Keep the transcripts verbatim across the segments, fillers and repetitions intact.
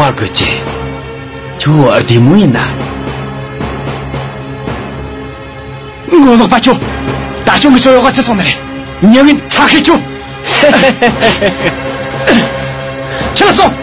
དཔའ་རྒོད་ཅན། ཁྱོད་བདེ་མོ་ཡིན་ན། ངོ་ལོག་པ་ཁྱོད། ད་ཁྱོད་མི་ཆོ་ཡོག་ག་ཚེ་སོང་ནི་རེད། ཉེ་ངན་ཁྲ་ཁེ་ཁྱོད། ཁྱོད་ལ་སོང་།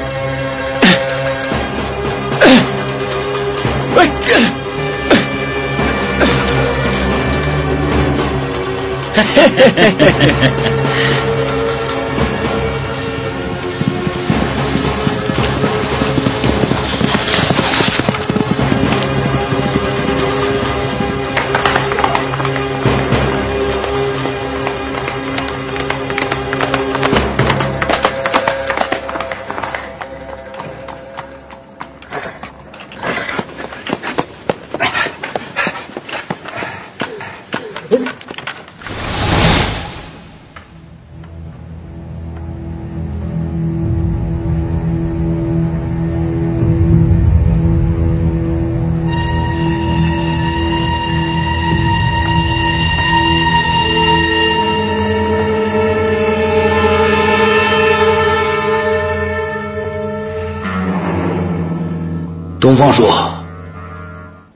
ཏོང་ཧྥང་ཧྲོས།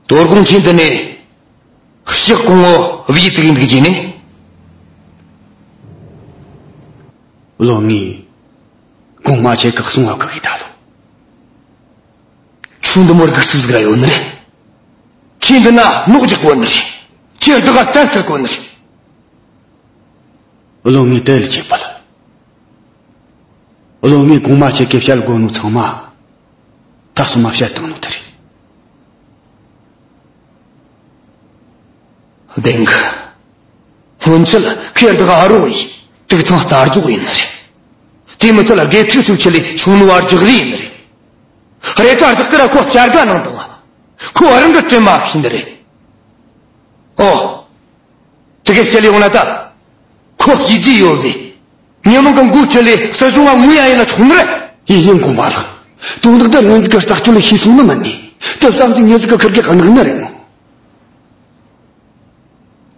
དོ་དགོང་ཁྱེད་འདི་ནས་ལྕགས་གོང་འོག་བེད་དུ་འདུག་རྒྱུ་ནི། བློན་ངས་གོང་མ་ཁྱེད་ཀྱི་གསུང་བ་གི་གི་ད་ལོ། ཆུ་འདི་མོར་གི་ཚིག་ཟིག་ར་ཡོད་ནི་རེད། ཁྱེད་འདི་ན་ནོག་རྒྱག་གོ་ནི་རེད། ཁྱེད་འདི་ག་བཙན་སྐུལ་གོ་ནི་རེད། བློན་ངས་དེ་ལ་བྱེད་པ་ལ། བློན་ངས་གོང་མ་ཁྱེད་ཀྱི་བཤད་དགོས་ནོ་ཚང་མ། ད་སོ་མ་བཤད་བཏང་ནོ་དེ་རེད། བདེན་གི། སྔོན་ཆད་ཁེར་དག་ཨ་རོགས་ཡིས་དུག་ཚང་རྩ་རྫོགས་ཡིན་ནི་རེད། དེ་མི་ཚད་ལ་དགེ་ཕྲུག་ཚོའི་ཆེད་ལས་ཆུང་ནུ་བར་རྒྱག་རེས་ཡིན་ནི་རེད། རེད་དྲ་བདག་གིར་ཁོ་བྱ་དགའ་གནང་དང་། ཁོ་རང་གི་དྲིན་མ་ཤེས་ནི་རེད། ཨོ། དེ་གའི་ཆེད་ལས་ཡོང་ན་ད། ཁོ་ཤེས་ཀྱི་ཡོད་ཟེ། ཉེ་མོ་གི་མགོ་ཁྱོད་ལས་སྲིད་གཞུང་ང་ངུ་ཡ་ཡིན་ན་ཆོག་ནི་རེད། ཡིན་ཡིན་གོང་མ་ལགས། དོན་དག་འདི་ངན་ཟིག་གི་ལྟག་ཆོད་ལས་ཤེས་སོང་ནི་མིན་ནི། དེ་བསམ་གྱི་ངན་ཟིག་གི་ཁིར་གི་གནག་ནི་རེད་མོ།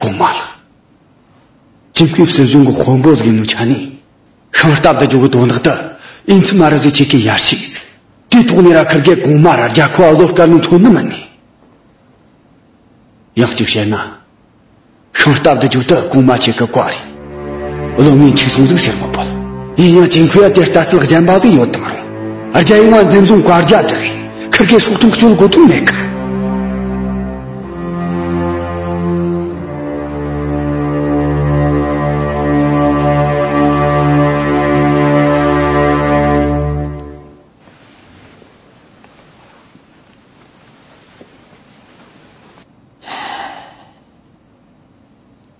གོང་མ་ལགས། ཅིན་ཁུའི་སྲིད་གཞུང་གི་དཔོན་པོ་ཟིག་ཡིན་ནོ་ཆ་ནས། ཤིང་རྟ་བདུད་འཇོམས་གི་དོན་དག་ཏུ་ཨིན་ཚི་མ་ར་ཟིག་ཆེ་གི་ཡར་ཞིག་ཟིག་དེའི་ཐོག་ནས་ར་ཁིར་གི་གོང་མ་ར་རྒྱལ་ཁབ་བློ་དཀར་ནོ་མཚོན་ནི་མིན་ནི། ཡང་གཅིག་བཤད་ན། ཤིང་རྟ་བདུད་འཇོམས་དེ་གོང་མ་ཁྱེད་ཀྱི་བཀའ་རེད། བློན་ངས་འཆུག་སོང་ཟིག་ཟེར་མི་ཕོད། ཡིན་ཡང་ཅིན་ཁུའི་དེ་ལྟ་ཚུལ་གཞན་པ་ཟིག་ཡོད་དང་རུང་། རྒྱལ་ཡོངས་འཛིན་བཟུང་བཀའ་རྒྱ་བསྒྲགས། ཁིར་གེ་སྲོག་ཐོག་གཅོད་དགོས་དོན་མེད་གི།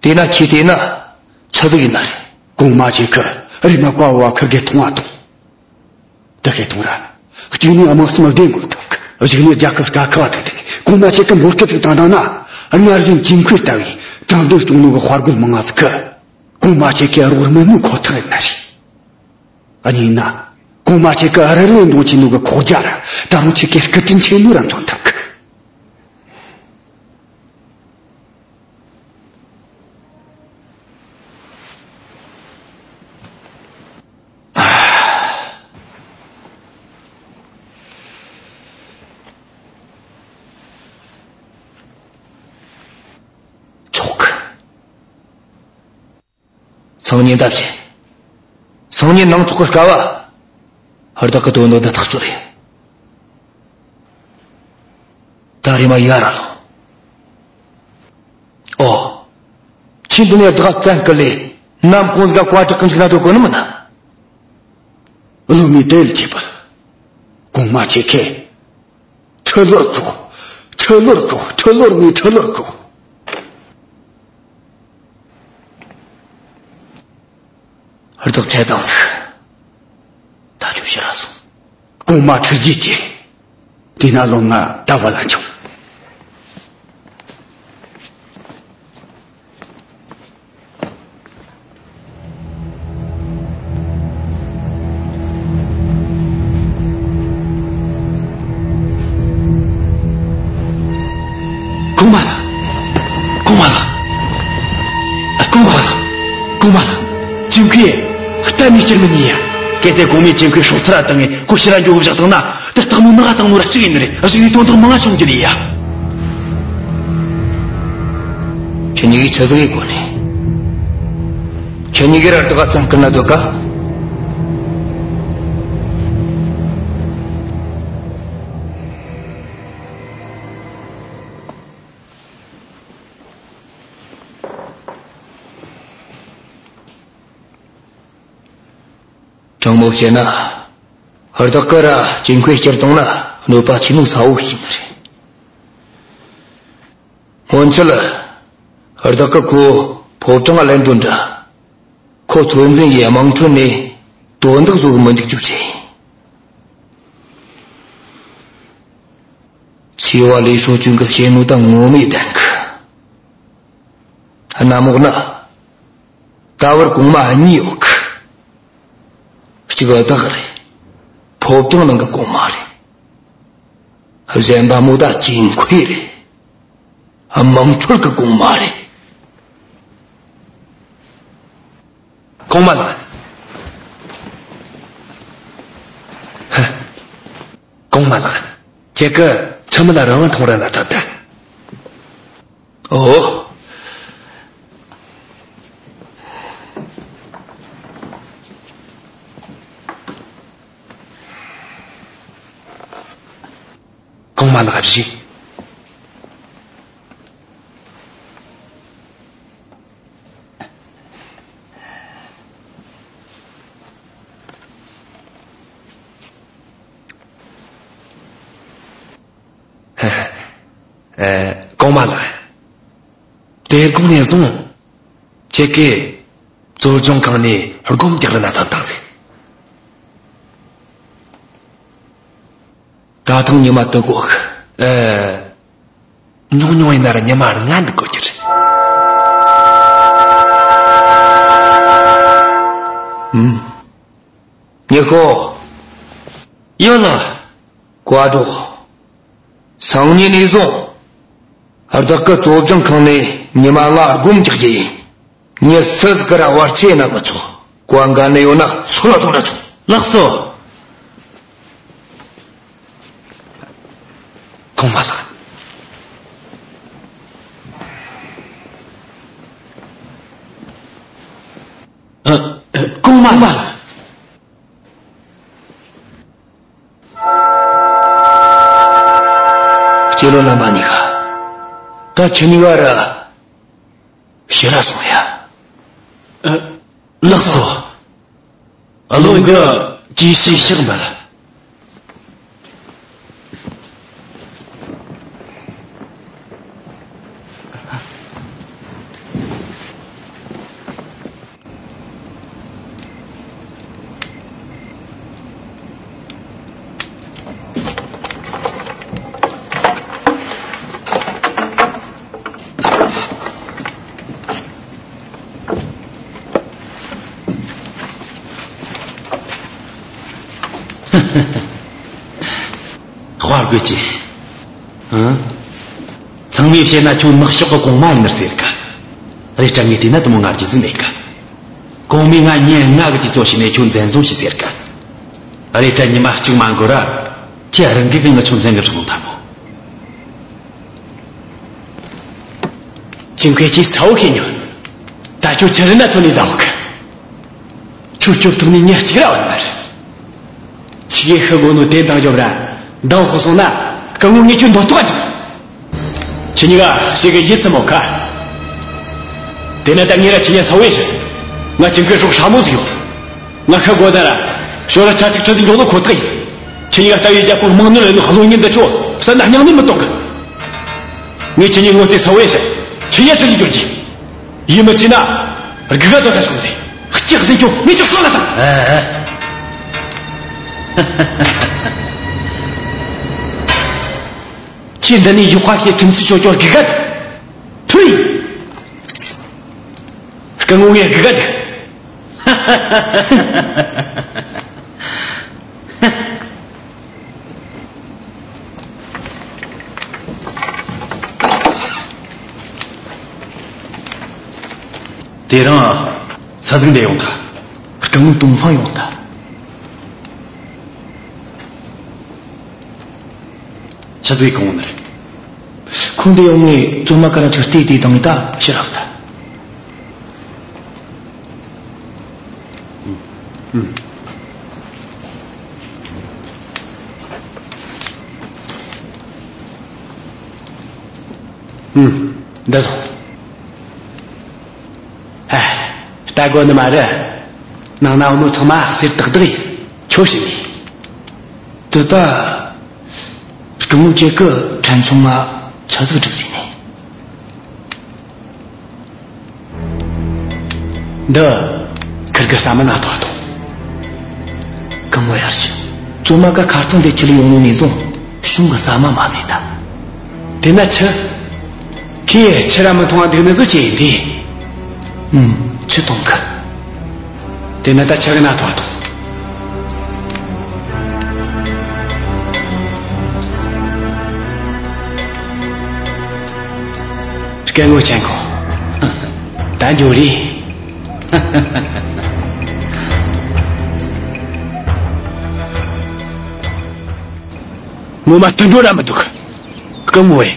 དེས་ན་ཁྱེད་དེས་ན་ཆི་ཟིག་ཡིན་ན་རེད། གོང་མ་ཁྱེད་ཀྱི་རིག་མ་བཀའ་བ་ཁིར་གེ་མཐོང་བ་དང་། དེ་གེ་མཐོང་ར། གཅིག་ནས་དམངས་སེམས་བདེ་འགོད་ཐུབ་གི། གཅིག་ནས་རྒྱལ་ཁབ་དཀའ་ཁག་ཐུག་སྟེ་གོང་མ་ཁྱེད་ཀྱི་འབོད་སྐུལ་ཅིག་བཏང་བཏང་ན། སྔར་བཞིན་ཅིན་ཁུའི་ལྟ་བུའི་དྲང་བདེན་སྐྱོང་ནོ་གི་དཔའ་རྒོད་མང་ང་ཟིག་གི་གོང་མ་ཁྱེད་ཀྱི་རོགས་མི་ནུས་ཁོ་ཐག་ཡིན་ན་རེད། གཉིས་ན། གོང་མ་ཁྱེད་ཀྱི་རི་རི་འདོང་ཆེ་ནོ་གི་ཁོག་རྒྱ་ར་ད་རུང་ཁྱེད་ཀྱི་སྐུ་དྲིན་ཆེན་མོ་ར་མཚོན་ཐུབ་གི། ཆོག་གི། སང་ཉིན་ད་བྱེད། སང་ཉིན་ནང་ཚོགས་ཀྱི་སྐབས་བ། བདག་གི་དོན་དག་འདི་ཐག་གཅོད་རེད། ད་རེས་མ་ཡར་ལོངས། ཨོ། ཁྱེད་འདི་ནས་བདག་བཙན་སྐུལ་ལས་ནམ་གུང་ཟིག་ག་བཀའ་བསྒྲགས་ཀྱི་འཇུག་ན་འགྲོ་དགོས་ནི་མིན་ན། བློན་ངས་དེ་ལ་བྱེད་པར། གོང་མ་ཁྱེད་ཀྱིས། ཁྲི་ལོར་ཤོག་ཁྲི་ལོར་ཤོག་ཁྲི་ལོར་ནས་ཁྲི་ལོར་ཤོག་བདག་ཚེ་དང་ཟིག་ད་ཁྱོད་ཕྱིར་ར་སོང་། གོང་མ་ཐུགས་རྗེ་ཆེ། དེས་ན་བློན་ང་ད་བ་ལ་འཆོག་གོང་མ་ལགས། གོང་མ་ལགས། གོང་མ་ལགས། གོང་མ་ལགས། ཅིན་ཁུའེ་གཏན་ནས་བསྐྱུར་མི་ཉན་ཡ། གལ་ཏེ་གོང་མས་ཅིན་ཁུའེ་སྲོག་ཐར་བཏང་ངས་ཁོ་ཕྱིར་ར་འགྱོ་གི་བཞག་བཏང་ན། དེ་སྟག་མོ་ནག་བཏང་ནོ་ར་གཅིག་ཡིན་ནི་རེད། གཞུག་ནས་དོན་དག་མང་ང་བྱུང་རྒྱུ་རེད་ཡ། ཁྱེད་གཉིས་ཀྱིས་ཆི་ཟིག་ཡེད་གོ་ནི། ཁྱེད་གཉིས་ཀྱིས་ར་དག་ག་བཙོན་བསྐུར་ན་འདོད་ག། དྲང་མོ་བཤད་ན། བདག་གིས་ར་ཅིན་ཁུའེ་བསྐྱུར་བཏང་ན་གནོད་པ་ཆེས་མོ་ཚ་བོ་ཞིག་ཡིན་ནི་རེད། སྔོན་ཆད་བདག་གིས་ཁོ་ཕོ་བྲང་ལེན་དོན་འདྲ། ཁོ་ཚོད་འཛིན་ཡས་དམངས་ཁྲོད་ནས་དོན་དག་བཟོ་གི་མི་འཇུག་རྒྱུ་བྱས་ཡིན། ཆེ་བ་ལི་ཧྲོ་ཅུན་གྱིས་བཤད་ནོ་ད་ངོ་མས་བདེན་གི། གནམ་འོག་ན་ད་བར་གོང་མ་གཉིས་ཡོད་གི། གཅིག་བདག་རེད། ཕོ་བྲང་ནང་གི་གོང་མ་རེད། གཞན་པ་མོ་ད་ཅིན་ཁུའེ་རེད། དམངས་ཁྲོད་ཀྱི་གོང་མ་རེད། གོང་མ་ལགས། ཧ། གོང་མ་ལགས། ཁྱེད་ཀྱིས་ཁྲིམས་མེད་རང་དབང་ཐོང་ར་ན་ཐོབ་ད། ཨོ། གོང་མ་ལགས་བཞུགས། ཨ། གོང་མ་ལགས། དེ་དགོང་ནས་བཟུང་ཁྱེད་ཀྱིས་བཙོན་སྦྱོང་ཁང་ནས་སྒོམ་རྒྱག་ར་ན་ཐོན་བཏང་ཟིག། ད་ཐེངས་ཉི་མ་དུ་གོ་གི། ཨ། ཉུང་ཉུང་ཡིན་ན་ར་ཉི་མ་ལྔ་འདུག་དགོས་ཀྱི་རེད། ཨུམ། ཉི་ཤོ། ཡོད་ལགས། བཀའ་དྲིན། སང་ཉིན་ནས་བཟུང་། བདག་གིས་བཙོན་སྦྱང་ཁང་ནས་ཉི་མ་ལྔ་སྒོམ་རྒྱག་རྒྱུ་ཡིན། མྱི་སུ་ཟིག་གིས་ར་བར་ཆད་ན་མི་ཆོག། བཀའ་འགལ་ནི་ཡོད་ན་སོད་ལ་ཐོངས་ར་ཆོག། ལགས་སོ། གོང་མ་ལགས། ཨ། གོང་མ་ལགས། སྐྱེ་ལོ་ལ་མ་ཉི་ཤ། ད་ཁྱེད་གཉིས་ཀ་ར་ཕྱིར་ར་སོང་ཡ། ཨ། ལགས་སོ། བློན་གྱིས་ཅི་ཞིག་བཤད་མེད། དཔའ་རྒོད་ཅིག། ཨང་། ཚང་མས་བཤད་ན་ཁྱོད་ནག་ཕྱོགས་ཀྱི་གོང་མ་ཡིན་ནི་ཟེར་ག། རེད་དྲ་ངས་བལྟས་ན་དེ་མོ་ང་རྒྱུས་ཟིན་མེད་ག། གོང་མས་ང་ཉིན་ལྔ་གི་དུས་ཚོད་བྱས་ནས་ཁྱོད་འཛིན་བཟུང་བྱོས་ཟེར་ག། རེད་དྲ་ཉི་མ་གཅིག་མ་འགོར་ར། ཁྱེད་རང་གིས་ང་ཁྱོད་འཛིན་གི་བཞག་ཐལ་མོ། ཅིན་ཁུའེ་ཅིག་ཚ་བོ་ཤེས་མྱོང་། ད་ཁྱོད་ཆི་རེད་ན་ཐོན་ནས་བདའ་འོག་གི། ཁྱོད་སྐྱོབ་ཐུབ་ནི་མྱི་གཅིག་ར་བ་མ་རེད། ཁྱི་གེ་ཤི་དགོས་ནོ་དེ་འདང་རྒྱོབ་ར་འདང་ཧོ་སོང་ན་སྐུ་ངོ་ངས་ཁྱོད་འདོད་ཐོག་ག་འཇུག། ཁྱེད་གཉིས་ཀ་ཞིག་གི་ཡིད་ཚིམ་མོ་ཁ། དེ་ན་ད་ངས་ར་ཁྱེད་གཉིས་ཚ་བོ་ཡིན་ཞིག། ང་ཅིན་ཁུའེ་སྲོག་ཧྲ་མོ་ཟིག་ཡོད། ང་ཤི་དགོས་ད་ར། ཞོར་ར་ཆ་གཅིག་ཁྲི་ཟིག་འཇོག་ནོ་ཁོ་ཐག་ཡིན། ཁྱེད་གཉིས་ཀ་ལྟ་བའི་རྒྱལ་པོ་དམངས་ནོར་ལས་ནོ་བློན་ངན་འདི་ཚོ་བསད་ན་སྙིང་ནས་མི་གཏོང་གི། ངས་ཁྱེད་གཉིས་ངོ་དེ་ས་བས་ཤ། ཁྱེད་གཉིས་ཁྲི་ཟིག་འཇོག་རྒྱུ། ཡིད་མི་ཆེས་ན། དགུ་ག་དོ་ད་སོང་ནས། ལྕགས་ཟིག་འཇོག་མི་འཇོག་ག་ལ་དང་། ཨ། ཁྱེད་འདི་ནས་ཡོག་ཁ་ཤས་ཁྲིམས་ཆད་ཆོད་ཆོད་དགུ་ག་དོ། ཐུའི། སྐུ་ངོ་ངས་དགུ་ག་དོ། དེ་རིང་ ས་ཟིག་འདི་ཡོང་ད། སྐུ་ངོ་ཏོང་ཧྥང་ཡོང་ད། ཆི་ཟིག་གོང་ནར། ཁོང་འདི་ཡོང་ངས་བཙོན་མ་ཀ་ར་ཆུ་ལྟེ་དེ་དང་ངས་ད་ཕྱི་རབ་ད། འདི་སོང་། ཧ། ལྟ་དགོས་ནི་མ་རེད། ནང་ན་འོ་ནོ་ཚང་མ་གསེར་ཏག་ཏག་ཡིན། ཁྱོད་ཤི་ནི། དེ་ད། སྐུ་ངོ་ཁྱེད་ཀྱི་ཕྲན་ཆུང་ང་ཆ་ཟིག་སྒྲུབ་ཟིན་ནས། འདི། ཁིར་གི་ཟ་མ་ན་ཐོག་ཐོག་སྐུ་ངོ་ཡར་ཞུ། བཙོན་མ་ཀ་ཁ་རྩང་དེ་ཁྲིད་ལས་ཡོང་ནོ་ནས་བཟུང་གཞུང་གི་ཟ་མ་མ་ཟོས་ད། དེ་ན་ཆི། ཁྱེད་ཆི་ར་མི་མཐོང་བ་འདུག་ནི་བཟོ་བྱེད་ཡིན་དེ། ཨུམ། ཆི་གཏོང་གི། དེ་ན་ད་ཆི་གི་ན་ཐོག་ཐོག་སྐད་ངོ་ཆེན་གོ། ད་འགྱོ་རེད། ངོ་མ་དུད་འགྲོ་ར་མི་འདུག་སྐུ་ངོ་ཨེ།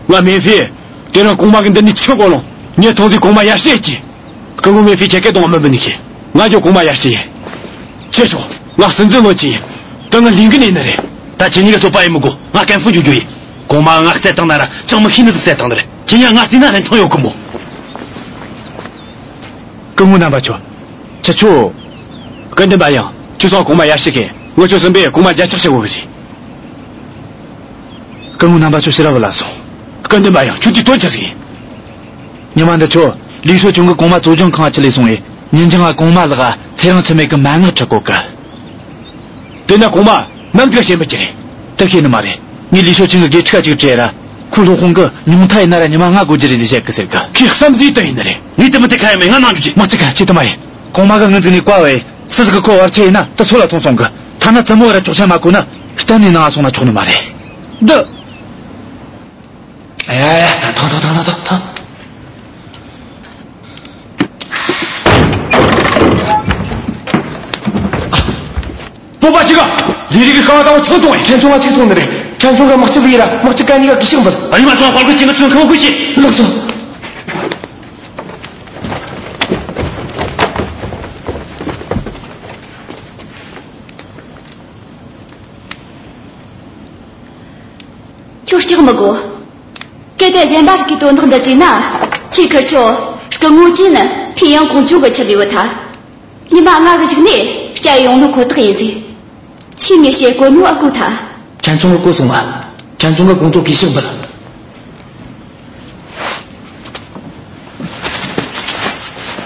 ང་མེ་ཕི། དེ་རིང་གོང་མ་གི་འདི་ནས་ཆུ་གོ་ལོང་། ཉི་ཐོང་དེ་གོང་མ་ཡར་བཤད་ཀྱི། སྐུ་ངོ་མེ་ཕི་ཁྱེད་སྐད་གཏོང་བ་མི་འདུག་ནི་ཁྱེད། ང་ཁྱོད་གོང་མ་ཡར་བཤད་ཡིན། ཆེ་ཤོག་ང་སྲིད་འཛིན་ལོན་གྱི་ཡིན། ད་ང་ལིང་གི་ནས་ནི་རེད། ད་ཁྱེད་གཉིས་ཀྱི་རྩོད་པ་ཡིན་མི་དགོ། ང་ཀན་ཧྥུ་འཇུག་རྒྱུ་ཡིན། གོང་མ་ང་བསད་བཏང་ན་ར་ཅང་མི་ཤེས་ནི་ཟིག་བསད་བཏང་ནི་རེད། ཁྱེད་གཉིས་ང་བལྟས་ན་ལན་ཐང་ཡོད་གི་མོ། སྐུ་ངོ་རྣམ་པ་ཁྱོད། ཁྱེད་ཆོ། སྐུ་མདུན་པ་ཡང་ཁྱོད་སོང་གོང་མ་ཡར་ཞུ་གི། ངོ་ཆོ་སུན་པས་གོང་མ་རྒྱ་ཆག་བྱེད་དགོས་གི་ཟིག་སྐུ་ངོ་རྣམ་པ་ཁྱོད་ཕྱི་ར་བུད་ལ་སོང་། སྐུ་མདུན་པ་ཡང་ཁྱོད་ཀྱི་དོན་ཆི་ཟིག་ཡིན། ཉི་མ་འདི་ཆོ་ལི་ཧྲོ་ཆུང་གི་གོང་མ་བཙོ་སྦྱོང་ཁང་ང་ཁྲིད་ལས་སོང་ངས་ཉིན་རྒྱང་ང་གོང་མ་ལགས་ཚེ་རིང་འཆི་མེད་ཀྱི་མན་ངག་ཁྲིད་གོ་གི། དེ་ན་གོང་མ་ནམ་ཟིག་ཤེས་མི་ཀྱི་རེད། དེ་ཤེས་ནི་མ་རེད། ངས་ལི་ཧྲོ་ཆུང་གི་དགེ་ཕྲུག་ཅིག་བྲིས་ར། ཁོ་སློབ་དཔོན་གི་ཉུང་མཐའ་ཡིན་ན་ར་ཉི་མ་ལྔ་དགོས་རྒྱུ་རེད་ཟེར་བཤད་གི་ཟེར་གི། ཁོས་བསམ་གཟས་དུ་ཡིན་ནི་རེད། ངས་དེ་མི་དེ་ཁ་ཡ་མེད། ང་ནང་འཇུག་གི། མ་གཅིག་ག་ཁྱེད་དུ་མ་ཡིན། གོང་མ་གི་ངོས་འཛིན་ནས་བཀའ་བས། སུ་ཟིག་གི་ཁོ་བར་ཆད་ཡིན་ན་དེ་སོ་ལ་ཐོངས་སོང་གི། ཐ་ན་བཙུན་མོ་ར་ཅོག་ཆ་མ་བཀོད་ན་གཏན་ནས་ནང་སོང་ན་ཆོག་ནི་མ་རེད། འདི། ཨ་ཡ་ཡ། ཐོངས་ཐོངས་ཐོངས་ཐོངས་ཐོངས། སྤོབས་པ་ཆེ་ག་ལས་རིགས་ཀྱི་ཤ་བ་དང་བོ་ཆོག་ཐོངས་ཡིན། ཕྲན་ཆུང་བ་གཅིག་སོང་ནི་རེད། ཕྲན་ཆུང་ག་དམག་སྤྱི་བུ་ཡིན་ར་དམག་སྤྱི་གན་ནི་ག་གི་ཤིག་འབུལ། ཨ་ཡི་མ་སོང་། དཔའ་རྒོད་ཅན་གྱི་བཙོན་ཁང་བ་བསྐོས་ཤིག་ལགས་སོ། ཁྱོད་སྐྲག་མི་དགོ། གལ་ཏེ་གཞན་པ་ཞིག་གིས་དོན་དག་འདི་བྲིས་ན། ཁྱེད་ཁིར་ཆོ་སྐུ་ངོ་ཅིན་ཕི་ཡང་ཀོང་ཇོ་གི་ཆི་ལས་བུད་ཐལ། ཉི་མ་ལྔ་གི་གཞུག་ནས་སྐྱ་ཡོང་ནོ་ཁོ་ཐག་ཡིན་ཟིག་ཁྱེད་ངས་བཤད་གོ་ནོ་ཨ་གོ་ཐལ། ཕྲན་ཆུང་གི་གོ་སོང་ང་། ཕྲན་ཆུང་གི་ཀོང་ཇོ་གི་ཤིག་འབུལ།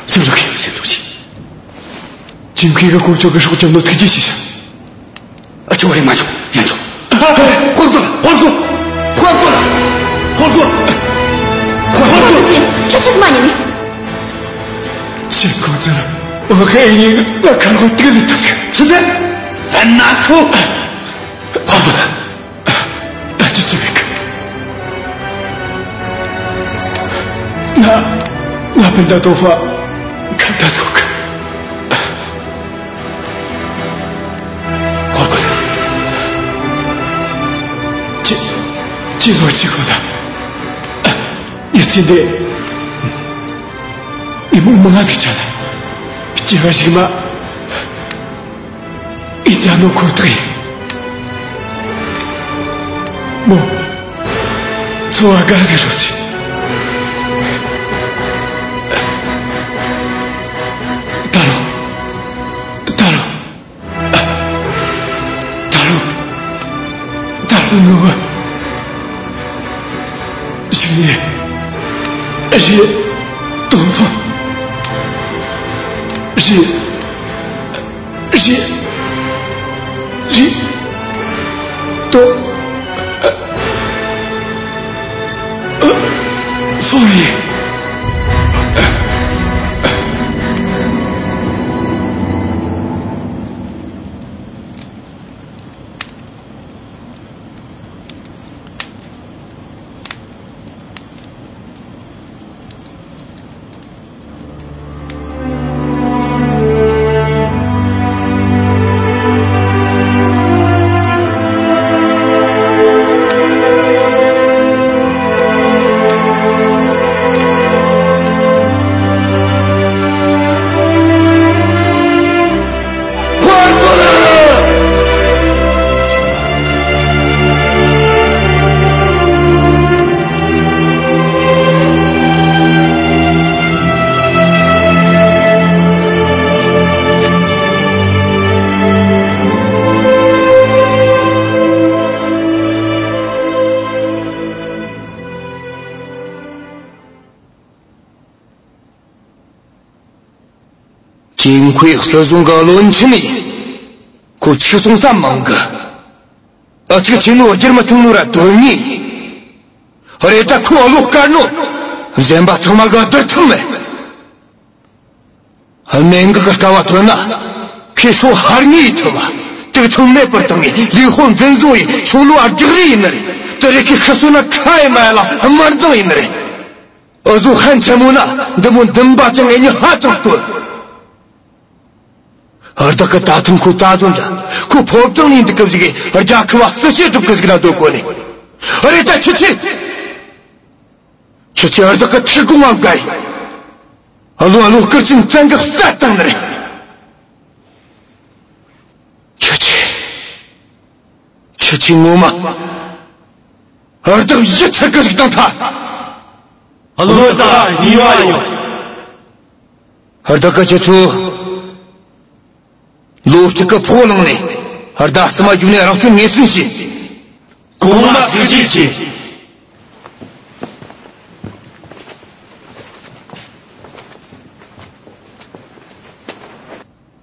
སེམས་ལོག་གི། སེམས་ལོག་གི། ཅིན་ཁུའི་གི་ཀོང་ཇོ་གི་སྲོག་སྐྱོབ་ནོ་ཐུགས་རྗེ་ཆེ་ཞུ། ཨ་ཆོ་རེ་མ་ཆོ་ཡ་ཆོ། ཧོར་གོ་ཧོར་གོ་ཧོར་གོ་ཧོར་གོ་ཧོར་གོ། ཁྱོད་ཆི་ཟིག་མ་ཉན་ནི། ཆེ་ཁོ་ཚོ་ལ་འོ་ཁེ་ཡིན་ང་ཁ་ལོ་ཏི་ལི་ཐུག་ཆི་ཟེར། ཨ་ན་ཁོ། ཧོར་གོ། ད་ཅི་ཅི་མེད་གི། ང་ང་བན་ད་ཏོ་ཧྥ་ཁ་ད་ཟོ་གི། ཧོར་གོ། ཅི་ཅི་ལོ་ཅི་གོ་ད། ཡ་ཅི་འདི། ཉི་མ་མང་ང་ཟིག་ཆ་ལ། སྐྱེ་བ་ཞིག་མ། ཨི་ཅག་ནོ་ཁོ་ཐག་ཡིན། མོ། འཚོ་བ་དགའ་ཟིག་རོགས་ཟིག་ད་རུང་། ད་རུང་། ད་རུང་། ད་རུང་ངུ་བ། ཞིག་ནས། རེད། ཏོང་ཧྥང་། རེད། རེད། རེད། ཏོ། ཨ། སོ་རི། ཅིན་ཁུའི་སྲིད་གཞུང་གི་བློན་ཆེན་ཡིན། ཁོ་ཆི་གསུང་ས་མང་གི། ཨ་ཅག་ཆེ་ནོ་བསྒྱུར་མི་ཐུབ་ནོ་ར་དོན་ངེས། རེད་ད་ཁོ་བློ་དཀར་ནོ། གཞན་པ་ཚང་མ་གི་བསྡུར་ཐུབ་མེད། གནད་འགག་གི་ལྟ་བ་ཐོན་ན། ཁོས་ཤོ་ཧར་ངེས་ཐུབ་བ། དུག་ཐུམ་མེད་པར་བཏང་ངས་ལུས་ཧོ་འཛིན་བཟུང་ཡིས་ཆུང་ལོ་ཨར་རྒྱག་རེས་ཡིན་ནི་རེད། དེ་རེད་ཁོས་ཤི་སོ་ན་ཁ་ཡི་མ་ཡ་ལ་དམར་མདངས་ཡིན་ནི་རེད། འུ་ཟོ་ཧན་ཆེན་མོ་ན་འདི་མོ་འདུན་པ་ཅང་ངས་ཉི་ཧ་ཅང་བསྟོད། བདག་གི་ད་ཐུང་ཁོ་ད་དུང་འདྲ། ཁོ་ཕོ་བྲང་ནས་འདུག་གི་ཟིག་རྒྱལ་ཁབ་བ་སྲི་ཞུ་སྒྲུབ་གི་ཟིག་ན་སྡོད་གོ་ནི། རེད་ད་ཁྱི་ཆེ། ཁྱི་ཆེ་བདག་གི་ཁྲི་གུང་ང་འགའ་ཡི། ཨ་ལོ་ཨ་ལོ་སྐུར་ཅིན་བཙན་གི་བསད་བཏང་ནི་རེད། ཁྱི་ཆེ། ཁྱི་ཆེ་ངོ་མ། བདག་ཡིད་ཆད་གི་ཟིག་བཏང་ཐལ། བློ་དང་ཉེས་པ་ཡོད། བདག་གི་ཁྱེད་ཚོ་ལོ་གཅིག་གི་ཕོགས་བླངས་ནས་ཟླ་གསུམ་མ་རྒྱུགས་ནས་རང་སྐྱོན་ངོས་ཟིན་བྱས། གོང་མ་ཐུགས་རྗེ་ཆེ།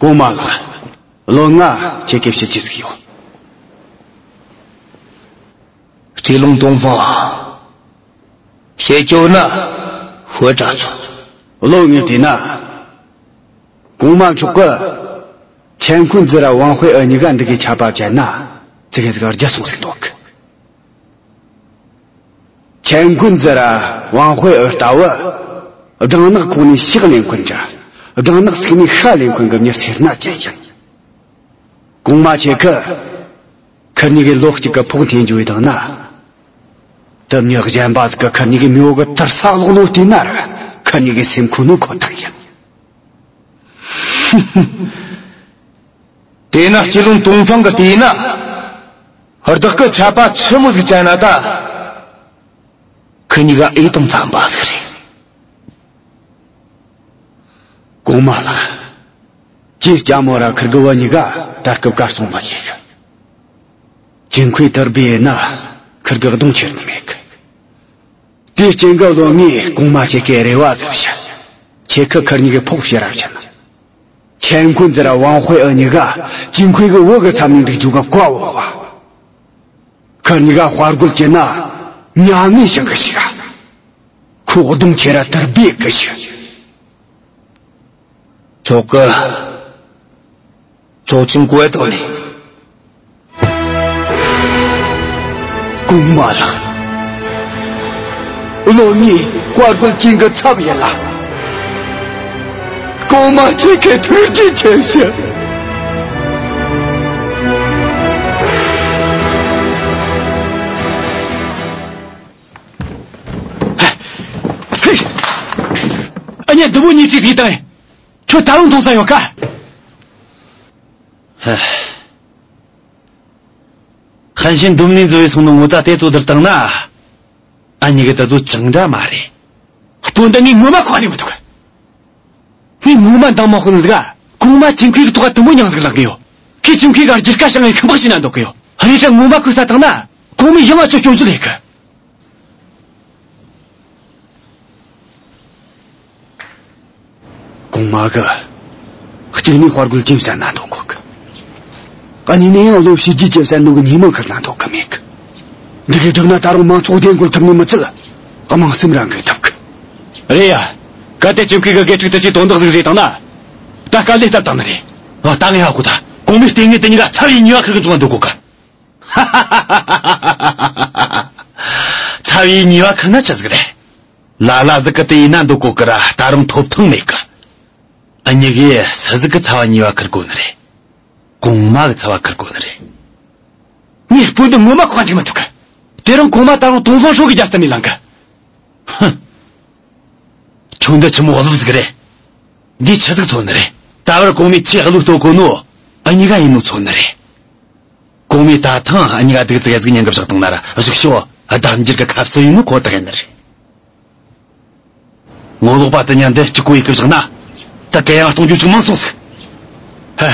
གོང་མ་ལགས། བློན་ང་ཁྱེད་ཀྱི་བཤད་རྒྱུ་ཟིག་ཡོད། སྲིད་བློན་ཏོང་ཧྥང་། བཤད་རྒྱུ་ན་ཤོད་དྲ་ཚོ། བློན་ངས་བལྟས་ན། གོང་མ་མཆོག་གི་ཆན་ཁུན་ཙི་ར་ཝང་ཧུའེ་ཨུ་གཉིས་ཀ་འདི་གའི་ཆད་པ་བཅད་ན་ཙི་གེ་ཟིག་རྒྱལ་སོང་ཟིག་འདུག་ཆན་ཁུན་ཙི་ར་ཝང་ཧུའེ་ཨུ་ལྟ་བུ། སྦྲང་ནག་ཁོག་ནས་ཤག་ལེན་མཁན་འདྲ། སྦྲང་ནག་ཟུག་ནས་ཤ་ལེན་མཁན་གི་མྱི་སེར་སྣ་ཅན་ཡིན། གོང་མ་ཁྱེད་ཀྱིས་ཁིར་གཉིས་ཀྱི་ལོ་གཅིག་གི་ཕོགས་འཐེན་རྒྱུ་ཡི་དང་ན། དུ་མྱི་གཞན་པ་ཟིག་གིས་ཁིར་གཉིས་ཀྱི་མེས་པོ་གི་དུར་ས་སློག་ནོ་བལྟས་ན་ར་ཁིར་གཉིས་ཀྱི་སེམས་ཁོ་ནོ་ཁོ་ཐག་ཡིན། དེས་ན་སྐྱིད་ལུང་ཏུང་ཧྥང་གི་དེས་ན། བདག་གི་ཆད་པ་ཆི་མོ་ཟིག་བཅད་ན་ད། ཁི་གཉིས་ཀ་ཨེ་དང་འཚམ་པ་ཟིག་རེད། གོང་མ་ལགས། ཅིན་སྐྱ་མོ་ར་ཁིར་གི་བུ་གཉིས་ཀ་ད་སྐབས་གར་སོང་མ་ཤེས་གི། ཅིན་ཁུའི་དར་བུའི་ཡིན་ན་ཁིར་གི་གདོང་ཁྱེར་ནི་མེད་གི། དེའི་རྐྱེན་གྱིས་བློན་ངས་གོང་མ་ཁྱེད་ཀྱི་རེ་བ་ཟིག་བྱ། ཁྱེད་ཀྱིས་ཁིར་གཉིས་ཀྱི་ཕོགས་ཕྱིར་ར་བྱིན། ཆན་ཁུན་ཙི་ར་ཝང་ཧུའེ་ཨུ་གཉིས་ཀ་ཅིན་ཁུའི་གི་བུ་གི་མཚམས་ནས་འདུག་རྒྱུ་གི་བཀའ་ཕོབ་བ། ཁིར་གཉིས་ཀ་དཔའ་རྒོད་བྱས་ན་མྱ་ངན་བྱིན་གི་ཞིག་ར། ཁོ་གདོང་ཁྱེར་ར་དར་བུའི་གི་ཞིག་ཚོགས་ཀྱི་ཚོགས་ཆེན་གོ་ཐོག་ནས། གོང་མ་ལགས། བློན་ངའི་དཔའ་རྒོད་ཅན་གྱི་ཚབ་ཡིན་ལ། གོང་མ་ཁྱེད་ཀྱི་ཐུགས་རྗེ་ཆེ་ཞུ། ཨ་ཉེ་འདི་མོ་གཉིས་ཅིག་དེ་དང་། ཁྱོད་ད་རུང་མཐོང་ས་ཡོད་ཀ། ཧ། ཧན་ཤིན་འདུམ་ནི་འཛོལ་བའི་སོང་ནོ་ངོ་ཚ་དེ་ཚོ་དུར་བཏང་ན། ཨ་ཉི་གི་ད་ཚོ་ཅང་འདྲ་མ་རེད། སྤུན་ཟླ་ངས་ངོ་མ་ཁོ་ནས་མི་ཐུག་ངས་ངོ་མ་འདང་མ་ཁོ་ནི་ཟིག་ག་གོང་མ་ཅིན་ཁུའི་གི་ཐོག་ག་དུམ་བུ་མྱང་ཟིག་ལག་གི་ཡོད། ཁོས་ཅིན་ཁུའི་ག་རྒྱུ་སྐར་བྱང་ངས་ཁམས་པག་ཤི་ན་འདོད་གི་ཡོད། རེད་ད་ངོ་མ་ཁོས་ས་བཏང་ན་གོང་མའི་ཡང་ང་ཆོ་སྐྱོན་ཚོད་ལས་གི། གོང་མ་གི། གཅིག་ནས་དཔའ་རྒོད་ཅན་བསད་ན་འདོད་གོ་གི། གཉིས་ནས་ཡང་བློ་ཕྱི་རྒྱུད་ཅན་བསད་ནོ་གི་ཉེས་མིང་ཁུར་ན་འདོད་གི་མེད་གི། འདི་གི་སྒྲུབ་ན་ད་རུང་མང་ཚོགས་བདེ་འགོད་ཐུབ་ནི་མི་ཚད། དམངས་སེམས་རང་འགུལ་ཐུབ་གི། རེད་ཡ། གལ་ཏེ་ཅིན་ཁུའི་གི་དགེ་ཕྲུག་དུ་ཅིག་དོན་དག་ཟིག་བཟོས་བཏང་ན། ད་དཀའ་ལས་བཏབ་བཏང་ནི་རེད། ཨ་ད་ངས་ཧ་གོ་ད། གོང་མའི་ལྟས་ངན་དེ་གཉིས་ཀ་ཚ་བའི་ཉེས་པ་ཁུར་གི་འཇུག་ན་འདོད་གོ་གི། ཚ་བའི་ཉེས་པ་ཁུར་ན་ཆི་ཟིག་རེད། ལ་ལ་ཟིག་གི་དེ་ཡིན་ན་འདོད་གོ་གི་ར་ད་རུང་ཐོབ་ཐང་མེད་གི། ཨ་ཉི་གིས་སུ་ཟིག་གི་ཚ་བ་ཉེས་པ་ཁུར་དགོས་ནི་རེད། གོང་མ་གི་ཚ་བ་ཁུར་དགོས་ནི་རེད། ངས་སྤུན་ཟླ་ངོ་མ་ཁོག་འཇིག་མི་ཐུབ་གི། དེ་རིང་གོང་མ་ད་རུང་ཏོང་ཧྥང་ཧྲོས་གི་རྒྱལ་རྩ་ནས་ལངས་གི། ཧུམ། ཁྱོད་འདི་ཆི་མོ་བ་ལུབ་ཟིག་རེད། འདིས་ཆི་ཟིག་མཚོན་ནི་རེད། ད་བར་གོང་མས་ཆེས་བློ་གཏོད་གོ་ནོ་ཨ་ཉི་ག་ཡིན་ནོ་མཚོན་ནི་རེད། གོང་མས་ད་ཐེངས་ཨ་ཉི་ག་སྡུག་ཙི་གེ་ཟིག་ཉན་གི་བཞག་བཏང་ན་ར་གཞུག་ཕྱོགས་ལྡབ་འགྱུར་གི་ཁ་གསབ་ཡིན་ནོ་ཁོ་ཐག་ཡིན་ནི་རེད། ངོ་ལོག་པ་དེ་ཉན་འདི་གཅིག་གོ་ཡི་གི་བཞག་ན། ད་གེ་ཡང་གཏོང་རྒྱུ་ཅིག་མང་སོང་ཟིག་ཧ།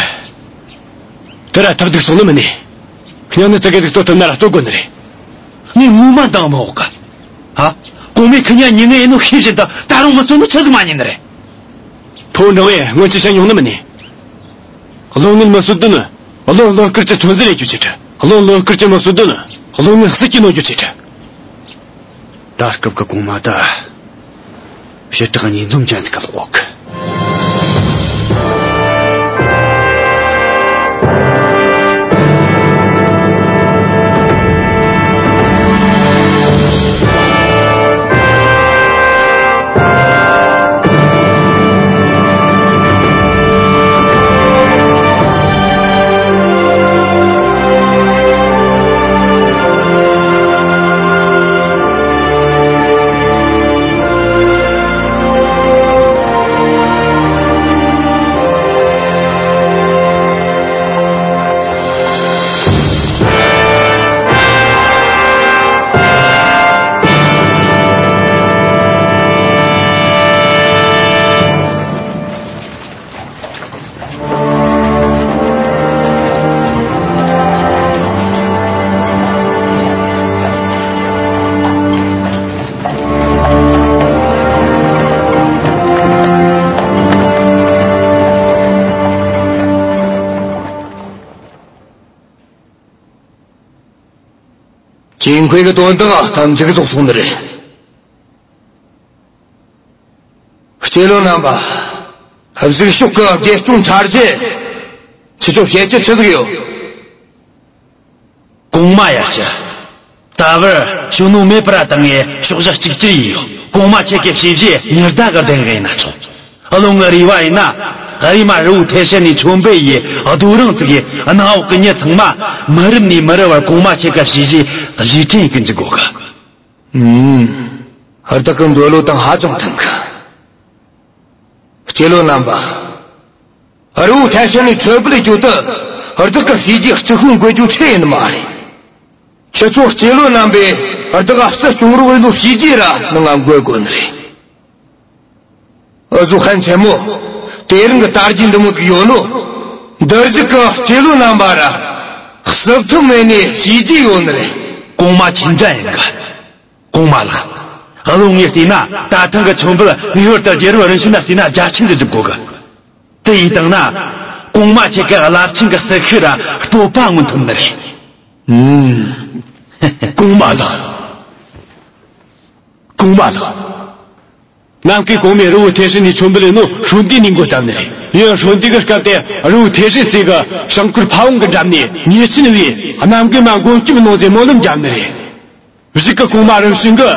དེ་ར་ཐབས་སྡུག་སོང་ནི་མིན་ནི། སྙིང་ནི་ཙི་གེ་ཟིག་གཏོད་ཐུབ་ན་ར་གཏོད་དགོས་ནི་རེད། ངས་ངོ་མ་འདང་མི་འོག་ག་ཧ། གོང་མས་ཁི་ཉ་ཉི་ངན་ཡིན་ནོ་ཤེས་བཞིན་དུ་ད་རུང་མི་གསོད་ནོ་ཆི་ཟིག་མ་ཉན་ནི་རེད། ཕོ་འབྲང་བས་སྔོན་ཆད་བཤད་མྱོང་ནི་མིན་ནི། བློན་ངན་མི་གསོད་དོན་ནི། བློན་བློན་སྐོར་གྱི་ཚོད་འཛིན་ལས་རྒྱུ་ཆེ་དྲ། བློན་བློན་སྐོར་གྱི་མི་གསོད་དོན་ནི། བློན་ངན་སྲིད་ཀྱི་ནོར་རྒྱུ་ཆེ་དྲ། ད་སྐབས་ཀྱི་གོང་མ་ད། ཞེ་དྲག་གཉིས་འཛོམས་ཅན་ཟིག་ག་ལོག་གི། ཅིན་ཁུའེ་གི་དོན་དག་ཐམས་ཅད་རྫོགས་སོང་ནི་རེད། སྐྱེ་བློན་རྣམ་པ། གཟིགས་ཤོག་གི་རྒྱལ་སྐྱོང་འཆར་གཞི། ཁྱེད་ཚོ་བཤད་རྒྱུ་ཆི་ཟིག་ཡོད། གོང་མ་ཡར་ཞུ། ད་བར་ཞུ་ནོ་མེད་པར་བཏང་ངས་ཕྱོགས་བཞི་གཅིག་གྱུར་ཡིན་ཡོད། གོང་མ་ཁྱེད་ཀྱི་བྱས་རྗེས་ཉི་ཟླ་གི་གདན་གི་ཡིན་ན་ཆོག། བློན་ངའི་རེ་བ་ཡིན་ན། རེམ་མ་རི་བོ་ཐེ་ཧྲན་ནས་མཆོད་འབུལ་ཡི་རྡོ་རིང་བཙུགས་ཡི་གནམ་འོག་གི་མྱི་ཚང་མ་མི་རབས་ནས་མི་རབས་བར་གོང་མ་ཁྱེད་ཀྱི་བྱས་རྗེས་རྗེས་དྲན་ཡེད་གི་འཇུག་དགོས་གི། ཨུམ། བདག་གི་འདོད་བློ་དང་ཧ་ཅང་མཐུན་གི། སྐྱེ་བློན་རྣམ་པ། རི་བོ་ཐེ་ཧྲན་ནས་མཆོད་འབུལ་བརྒྱུད་དུ་བདག་གི་བྱས་རྗེས་རྩི་ཤིང་འགོད་རྒྱུ་ཆེ་ཡིན་མ་རེད། ཁྱེད་ཚོ་སྐྱེ་བློན་རྣམ་པས་བདག་ག་སྲིད་སྐྱོང་རོགས་ཡིན་ནོ་བྱས་རྗེས་ར་ནི་ང་འགོད་དགོས་ནི་རེད། འུ་ཟོ་ཧན་ཆེན་མོ། དེ་རིང་གི་དར་རྒྱས་འདི་མོ་ཟིག་ཡོད་ནོ། འདིར་བཞུགས་གི་སྐྱེ་བློན་རྣམ་པ་ར། གསུབ་ཐུབ་མེད་ནི་བྱས་རྗེས་ཡོད་ནི་རེད། གོང་མ་ཁྱེད་འདྲ་ཡིན་གི། གོང་མ་ལགས། བློན་ངས་བལྟས་ན་ད་ཐེངས་གི་མཆོད་འབུལ་ངེས་པར་དུ་རྒྱལ་རབས་རིམ་བྱོན་ན་བལྟས་ན་རྒྱ་ཆེན་དུ་སྒྲུབ་དགོས་གི། དེ་ཡིན་བཏང་ན། གོང་མ་ཁྱེད་ཀྱི་རླབས་ཆེན་གྱི་ཟིལ་ཤུགས་ར་སྤོབས་པ་མངོན་ཐུབ་ནི་རེད། ཨུམ། གོང་མ་ལགས། གོང་མ་ལགས། ནམ་མཁའི་གོང་མས་རི་བོ་ཐེ་ཧྲན་ནས་མཆོད་འབུལ་ཡིན་ནོ་ཧྲོན་ཏི་ནས་འགོ་བརྩམས་ནི་རེད། ཡང་ཧྲོན་ཏི་གི་སྐབས་དེ་རི་བོ་ཐེ་ཧྲན་རྩེ་གི་བྱང་ཁུལ་ཕ་བོང་གི་འགྲམ་ནས་ཉེ་ཆེན་བས་གནམ་རྒན་མ་མགོན་སྐྱབས་གནང་ཟེར་སྨོན་ལམ་བརྒྱབ་ནི་རེད། གཞུག་གི་གོང་མ་རིམ་བྱོན་གྱིས་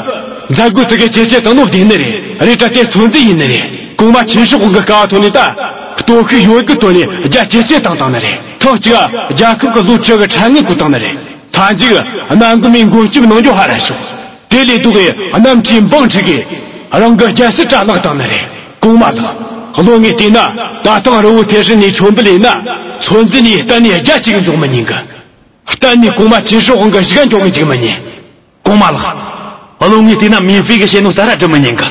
མཛད་སྒོ་ཙི་གེ་ཇེ་ཆེ་བཏང་ནོ་བདེན་ནི་རེད། རེད་དྲ་དེ་ཚོད་འཛིན་ཡིན་ནི་རེད། གོང་མ་ཆོས་ཕྱོགས་གི་དཀའ་བ་ཐོག་ནས་ད་སྟོབས་ཤུགས་ཡོད་དགུ་ཐོག་ནས་རྒྱ་ཇེ་ཆེ་བཏང་བཏང་ནི་རེད། ཐེངས་གཅིག་རྒྱལ་ཁབ་ཀྱི་ལོ་བཅུ་གི་ཕྲན་ངན་བསྐོར་བཏང་ནི་རེད། མཐའ་མཇུག་གནམ་རྒན་མའི་མགོན་སྐྱབས་གནང་རྒྱུ་ཧ་ར་ཤོག། དེ་ལས་ལྡོག་གི་གནམ་གྲུའི་འབངས་ཁྲིད་གི་རང་གི་རྒྱལ་སྲིད་དྲ་བརླག་བཏང་ནི་རེད། གོང་མ་ལགས། བློན་ངས་བལྟས་ན་ད་ཐེངས་རི་བོ་ཐེ་ཧྲན་ནས་མཆོད་འབུལ་ཡིན་ན་ཚོད་འཛིན་ནས་གཏན་ནས་རྒྱ་ཆེ་གི་འཇོག་མི་ཉན་གི། གཏན་ནས་གོང་མ་ཆོས་ཕྱོགས་དབང་གི་གཞུག་ག་འཇོག་མི་འཇུག་མི་ཉན། གོང་མ་ལགས། བློན་ངས་བལྟས་ན་མིན་ཧྥེ་གི་བཤད་ནོ་ལྟར་ར་སྒྲུབ་མི་ཉན་གི།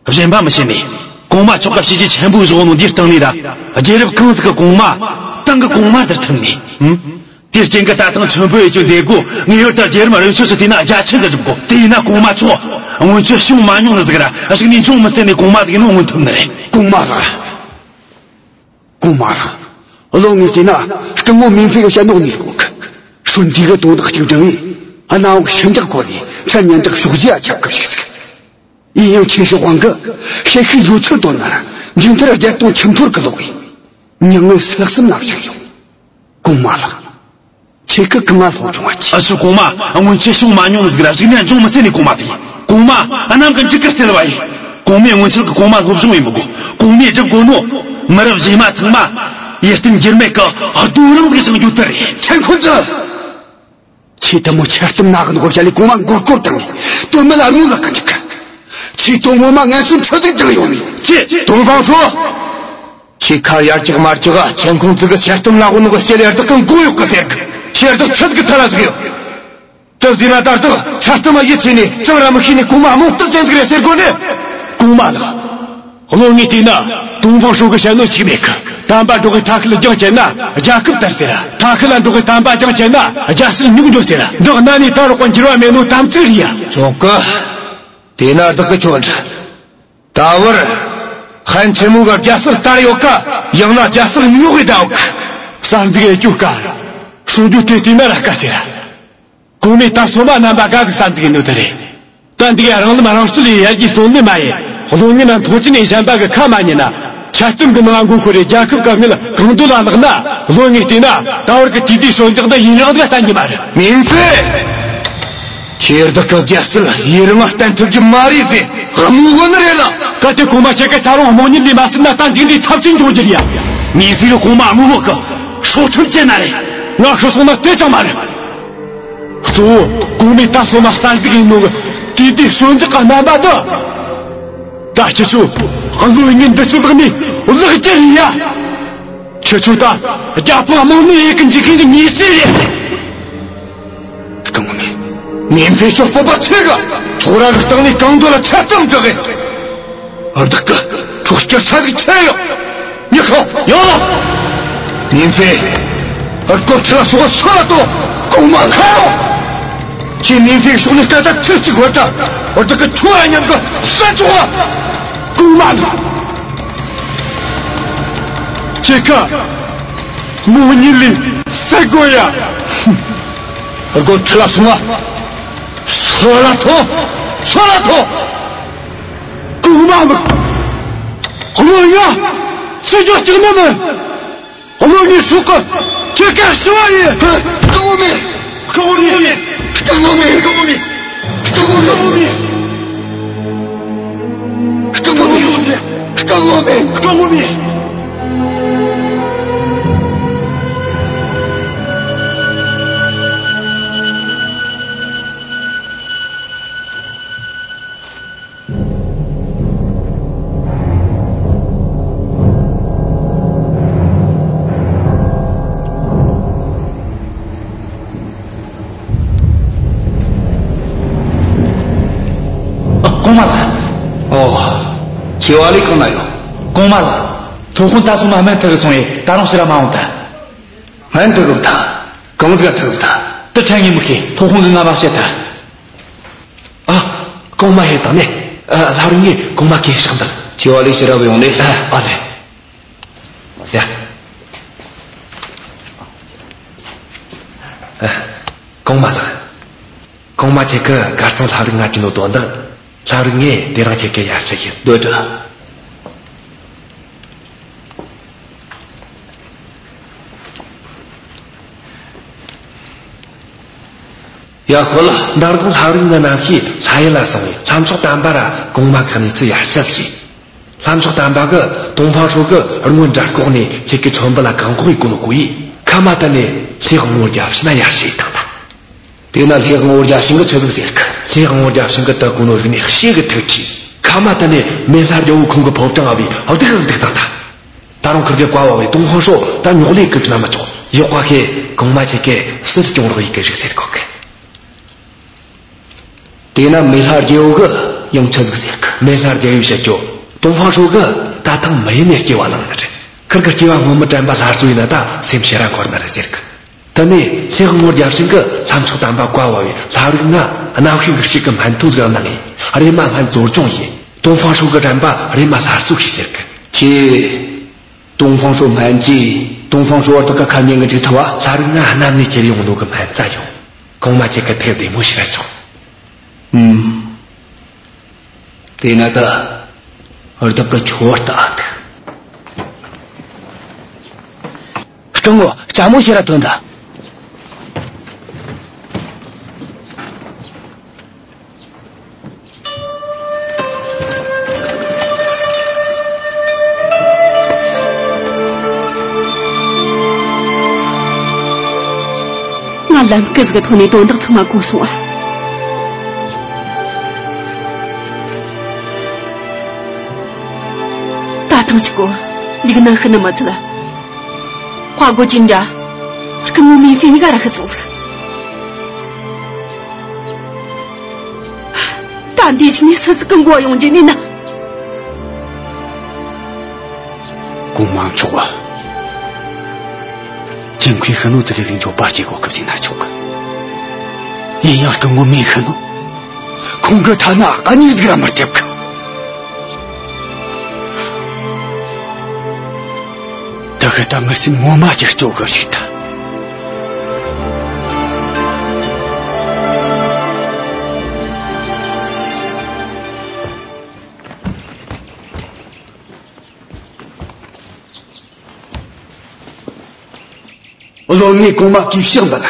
གཞན་པ་མི་ཤེས་ནས། གོང་མ་མཆོག་གི་བྱས་རྗེས་ཆེན་པོ་བཞག་ནོ་འདིའི་སྟེང་ནས་ར། རྒྱལ་རབས་གང་ཟིག་གི་གོང་མ། ཏང་གི་གོང་མ་དེར་ཐུག་ནས། ཧུམ། དེའི་རྐྱེན་གྱིས་ད་ཐེངས་མཆོད་འབུལ་ཡེད་རྒྱུའི་མཛད་སྒོ་ངེས་པར་དུ་རྒྱལ་རབས་རིམ་བྱོན་སུ་བལྟས་ན་རྒྱ་ཆེན་དུ་སྒྲུབ་དགོས། དེ་ཡིན་ན་གོང་མ་མཆོག་སྔོན་ཆད་བྱུང་མ་མྱོང་ནི་ཟིག་ར་གཞུག་ནས་འབྱུང་མི་སྲིད་ནི་གོང་མ་ཟིག་ཡིན་ནོ་མངོན་ཐུབ་ནི་རེད། གོང་མ་ལགས། གོང་མ་ལགས། བློན་ངས་བལྟས་ན་སྐུ་ངོ་མིན་ཧྥེ་གི་བཤད་ནོ་ངས་གོ་གི། ཧྲོན་ཏི་གི་དོན་དག་གཅིག་སྒྲིལ་ཡིན། གནམ་འོག་ཞི་འཇགས་སྐོར་ནས་ཁྲལ་ཉེན་དག་ཕྱོགས་བཞི་ཡ་ཁྱབ་སྐབས་ཤིག་ཟིག། ཡིན་ཡང་ཆོས་ཕྱོགས་དབང་གི་ཤེད་ཤུགས་ཡོད་ཚད་དོན་ན་མཇུག་མཐར་རྒྱལ་སྟོང་ཆུ་འཐོར་གི་ལོག་ཡིན། མྱི་ངན་སུ་གསུམ་ལ་བཞག་ཡོད། གོང་མ་ལགས། ཁྱེད་ཀྱིས་གང་ང་སློབ་སྦྱོང་བ་ཅི། ཨ་ཞུ་གོང་མ་སྔོན་ཆད་བྱུང་མ་མྱོང་ནི་ཟིག་ར་གཞུག་ནས་འབྱུང་མི་སྲིད་ནི་གོང་མ་ཟིག་ཡིན། གོང་མ་གནམ་གྱི་འཇིགས་སྐུལ་སྟེར་བ་ཡིན། གོང་མས་སྔོན་ཆད་ཀྱི་གོང་མ་སློབ་སྦྱོང་ཡིན་མི་དགོས། གོང་མས་སྒྲུབ་དགོས་ནོ། མི་རབས་རྗེས་མ་ཚང་མ་ཡིད་བརྟན་འགྱུར་མེད་ཀྱི་རྡོ་རིང་ཟིག་བཞེངས་རྒྱུ་དེ་རེད། ཁྲེན་ཁོང་ཙི། ཁྱེད་དེ་མོ་འཆལ་གཏམ་སྣ་གི་ནོ་བཤད་ལས་གོང་མ་མགོ་སྐོར་བཏང་ནས་དོན་མེད་ལ་རྨོ་ལག་གི་འཇུག་གི། ཁྱེད་དོན་ངོ་མ་ངན་སོང་ཁྲི་གཅིག་བསྒྲེངས་ཡོང་ནས། ཁྱེད་ཏོང་ཧྥང་ཧྲོ། ཁྱེད་ཁ་ཡར་ཅིག་མར་ཅིག་ཆེན་ཁོང་ཙི་གི་འཆལ་གཏམ་ལ་གོ་ནོ་གི་བཤད་ལས་བདག་གི་མགོ་གཡོག་གི་ཟེར་གི། ཁྱེད་བདག་ཆི་ཟིག་གི་ཐ་ལ་ཟིག་ཡོད། དེ་ཟིན་ན་ད་བདག་འཆལ་གཏམ་མ་ཡིད་ཆེས་ནས་ཅང་ར་མི་ཤེས་ནས་གོང་མ་རྨོངས་རྟགས་ཅན་ཟིག་རེད་ཟེར་དགོས་ནི། གོང་མ་ལགས། བློན་ངས་བལྟས་ན་ཏོང་ཧྥང་ཧྲོ་གི་བཤད་ནོ་འཆུག་མེད་གི། དམ་པ་འགྲོགས་གི་ཐ་ཁི་ལ་རྒྱང་བཅད་ན་རྒྱལ་ཁབ་དར་ཟེར། ཐ་ཁི་ལ་འགྲོགས་གི་དམ་པ་རྒྱང་བཅད་ན་རྒྱལ་སྲིད་སྙུག་འགྲོ་ཟེར། འདི་གནའ་ནས་ད་རག་པ་འགྱུར་བ་མེད་ནོ་དམ་ཚིག་རེད་ཡ། ཆོག་གི། དེས་ན་བདག་གི་ཁྱོད་འདྲ། ད་བར། ཕན་ཆེན་མོ་གི་རྒྱལ་སྲིད་དར་ཡོད་ཀ། ཡང་ན་རྒྱལ་སྲིད་ཉོག་གི་བསྡད་ཡོད་ཀ། གསར་འཛུགས་ཡེ་རྒྱུ་དཀའ། སྲུང་རྒྱུ་དེ་བལྟས་ན་ར་དཀའ་ཟེར། གོང་མའི་ད་སོ་མ་རྣམ་པ་ག་གི་གསར་འཛུགས་ཡིན་ནོ་དེ་རེད། ད་འདི་ག་རང་ལམ་རང་སྲོལ་ཡི་ཡར་རྒྱས་སྟོན་ལེ་མ་ཡིན། བློན་ངན་ན་མཐོང་ཆེན་ནས་གཞན་པ་གི་ཁ་མ་ཉན་ན། འཆལ་གཏམ་གི་ནང་མགོ་འཁོར་རེ་རྒྱལ་ཁབ་དཀའ་ངལ་གང་འདོད་ལ་ལྷག་ན། བློན་ངས་བལྟས་ན་ད་བར་གི་དུས་དེའི་སྲོལ་འཛག་འདི་ཡུན་རིང་ཟིག་གཏན་གྱི་མ་རེད། མིན་ཚེ། ཁྱེད་བདག་གི་རྒྱལ་སྲིད་ཡུན་རིང་བརྟན་ཐུབ་ཀྱི་མ་རེད་ཟེར་དམོད་བོ་ནི་རེད་ལ། གལ་ཏེ་གོང་མ་ཁྱེད་ཀྱིས་ད་རུང་དམོད་ཉིད་ལས་མ་ཟིན་ན། ད་འདི་འདྲའི་ཚབས་ཆེན་འབྱུང་རྒྱུ་རེད་ཡ། མིན་ཚེ་གོང་མ་དམོད་བོ་གི་སྲོག་ཁྲིམས་བཅད་ན་རེད། ང་ཤི་སོང་ན་དེ་ཅང་མ་རེད། གཙོ་བོ་གོང་མའི་ད་སོ་མ་གསར་འཛུགས་ཡིན་ནོ་གི་དུས་དེའི་སྲོལ་འཛག་གི་རྣམ་པ་འདི། ད་ཁྱེད་ཆོ་བློན་ངན་འདི་ཚོའི་ལག་ནས་བརླག་རྒྱུ་རེད་ཡ། ཁྱེད་ཆོ་ད་རྒྱལ་ཕམ་དམག་མི་ཡེ་གི་འཇིག་གི་ཉེས་ཆད་རེད། སྐུ་ངོ་མེ། མིན་ཚེ་ཤོག་སྤོབས་པ་ཆེ་གི། ཚོགས་ར་གི་སྟེང་ནས་གང་འདོད་ལ་འཆལ་གཏམ་བསྒྲགས་གི། བདག་གི་འཕྲོག་བསྐྱུར་ས་ཟིག་ཆེ་ཡོད། མྱི་ཁོ། ཡོད། མིན་ཚེ། སྒོ་ཁྲི་ལ་སོགས་སོ་ལ་ཏོ། གོང་མ་ཁ་རོ། ཁྱེད་མིན་ཚེ་ཤོག་ནས་སྐད་ཆ་ཚིག་གཅིག་བར་ད། བདག་གི་ཆུ་བ་མཉམ་གི་ས་ཆུ་བ། གོང་མ། ཁྱེད་ཀ་དམོད་ཉིད་ལས་སད་དགོས་ཡ། སྒོ་ཁྲི་ལ་སོང་བ། སོ་ལ་ཐོ། སོ་ལ་ཐོ། གོང་མ་མི། བློན་ཡ། ཚུར་རྒྱག་ཅིག་ནི་མིན། བློན་ངའི་སྲོག་གི་ཁྱེད་ཀ་ཞི་བ་ཡིན། སྐུ་ངོ་མེ། སྐུ་ངོ་མེ། སྐུ་ངོ་མེ། སྐུ་ངོ་མེ། སྐུ་ངོ་མེ། སྐུ་ངོ་མེ། སྐུ་ངོ་མེ། གོང་མ་ལགས། ཨོ། ཁྱེད་བ་ལས་གང་ན་ཡོད། གོང་མ་ལགས། ཐོ་དཔོན་ད་སོ་མ་སྨན་ཐུག་གི་སོང་ཡེ་ད་རུང་ཕྱིར་མ་འོང་ད། སྨན་ཐུག་གི་ད། གང་ཟིག་ཐུག་གི་ད། དེ་ཕྲན་ངས་མི་ཤེས། ཐོ་དཔོན་གི་ང་མ་བཤད་ད། ཨ། གོང་མ་ཡེ་དང་ནས། ཨ། ལྷ་རིང་ངས་གོང་མ་གེ་ཤག་འདུག་ཁྱེད་བ་ལས་ཕྱིར་ར་བ་ཡོང་ནས། ཨ། ཨ་ལེ། ཡ། ཨ། གོང་མ་ལགས། གོང་མ་ཁྱེད་ཀྱི་གར་ཚང་ལྷ་རིག་ང་ཅི་ནོ་དོན་དག་ལྷ་རིག་ངས་དེ་རིང་ཁྱེད་ཀྱི་ཡར་ཞུ་ཡིན། འདོད་དྲ། ཡ་ཁོ་ལ་འདར་གོང་ལྷ་རིག་ང་ནམ་ཤི་ལྷ་ཡུལ་ལ་སོང་བས་ལྷ་མཆོག་དམ་པ་ར་གོང་མ་ཁ་ནས་ཚུར་ཡར་ཞུ་ཞིག་ལྷ་མཆོག་དམ་པ་གི་ཏུང་ཧྥང་ཧྲོ་གི་རྔོན་འདྲ་ལྐོག་ནས་ཁྱེད་ཀྱི་ཁྲོན་པ་ལ་གང་ཁོག་ཡིག་གོ་ནོ་གོ་ཡིས་ཁ་མ་ཏ་ནས་ལྷའི་དབང་བོ་རྒྱབ་ཕྱི་ན་ཡར་ཞུ་ཡི་དང་ད། དེ་ན་ལྷའི་དབང་བོ་རྒྱབ་ཕྱི་གི་ཆི་ཟིག་ཟེར་གི། ལྷའི་དབང་བོ་རྒྱབ་ཕྱི་གི་ད་གོ་ནོ་རིག་ནས་ཤེས་གི་ཐུག་ཅི། ཁ་མ་ཏ་ནས་མེ་ལྷ་རྒྱལ་བོ་ཁོང་གི་ཕོ་བྲང་ཨ་བའི་ཨ་དིག་ཨ་དིག་དང་ད། ད་རུང་ཁིར་གི་བཀའ་བ་བའི་ཏུང་ཧྥང་ཧྲོ་ད་ཉོག་ལས་ཀི་ན་མ་ཆོག་ཡོག་པ་ཁེ་གོང་མ་ཁྱེད་ཀྱི་སྲིད་སྐྱོང་རོགས་ཡིག་གི་རིག་ཟེར་གོ་གི། དེས་ན་མེ་ལྷ་རྒྱལ་བོ་གི་ཡང་ཆི་ཟིག་ཟེར་གི། མེ་ལྷ་རྒྱལ་བོའི་ཞབས་ཀྱོ་ཏུང་ཧྥང་ཧྲོ་གི་ད་ཐེངས་མི་ཡུལ་ནས་སྐྱེ་བ་བླངས་ནི་རེད། ཁིར་གི་སྐྱེ་བ་སྔོན་མི་དྲན་པ་སླར་གསོ་ཡིན་ན་ད་སེམས་ཤེས་ར་འཁོར་ནི་རེད་ཟེར་གི། དེ་ནས་ལྷའི་དབང་བོ་རྒྱབ་ཕྱི་གི་ལྷ་མཆོག་དམ་པ་བཀའ་བ་བའི་ལྷ་རིག་ང་རྣམ་ཤེས་གི་ཞིག་གི་སྨན་ཐོ་ཟིག་གནང་ངས་རེམ་མ་སྨན་གཙོ་སྐྱོང་བྱས། ཏུང་ཧྥང་ཧྲོ་གི་དྲན་པ་རེམ་མ་སླར་གསོ་བྱོས་ཟེར་གི། ཁྱེད། ཏུང་ཧྥང་ཧྲོ་སྨན་གྱིས་ཏུང་ཧྥང་ཧྲོ་བར་དུ་ག་ཁ་ཉན་གི་འཇུག་ཐུབ་བ། ལྷ་རིག་ང་གནམ་ནས་ཁྱེར་ཡོང་ནོ་གི་སྨན་རྩ་ཡོང་། གོང་མ་ཁྱེད་ཀྱི་ཐེབས་བདེ་མོ་ཞིག་ར་བྱུང་། ཨུམ། དེས་ན་ད་བདག་གི་ཆོར་ལྟ་འདུག་སྐུ་ངོ་ལྕམ་མོ་ཞིག་ར་ཐོན་ད། ང་ལམ་ཀི་ཟིག་གི་ཐོག་ནས་དོན་དག་ཚང་མ་གོ་སོང་ཨ། ད་ཐེངས་ཅིག་གོ་ལིག་ནན་ཤི་ནི་མ་ཚད། ཧྭ་གོ་ཅིན་འདྲ་སྐུ་ངོ་མིན་ཧྥེ་གཉིས་ཀ་ར་ཤི་སོང་ཟིག་ད་འདི་ཞིག་ནས་སུ་སུ་གི་མགོ་ཡོང་རྒྱུ་ནི་ན། གོང་མ་མཆོག་ག་ཅིན་ཁུའི་ཤི་ནོ་ཙི་གི་ཟིང་ཆོག་པར་སྐྱེ་གོ་སྐབས་ཟིན་ན་ཆོག་གི། ཡིན་ཡང་སྐུ་ངོ་མིན་ཤི་ནོ། ཁོང་གི་ཐ་ན་གཉིས་ཟིག་ར་མི་ཐེབས་གི། ཁི་ད་ངི་སེམས་ངོ་མ་ཅིག་སྐྱོ་གི་ཞིག་ད། བློན་ངས་གོང་མ་གུས་ཕྱག་འབུལ།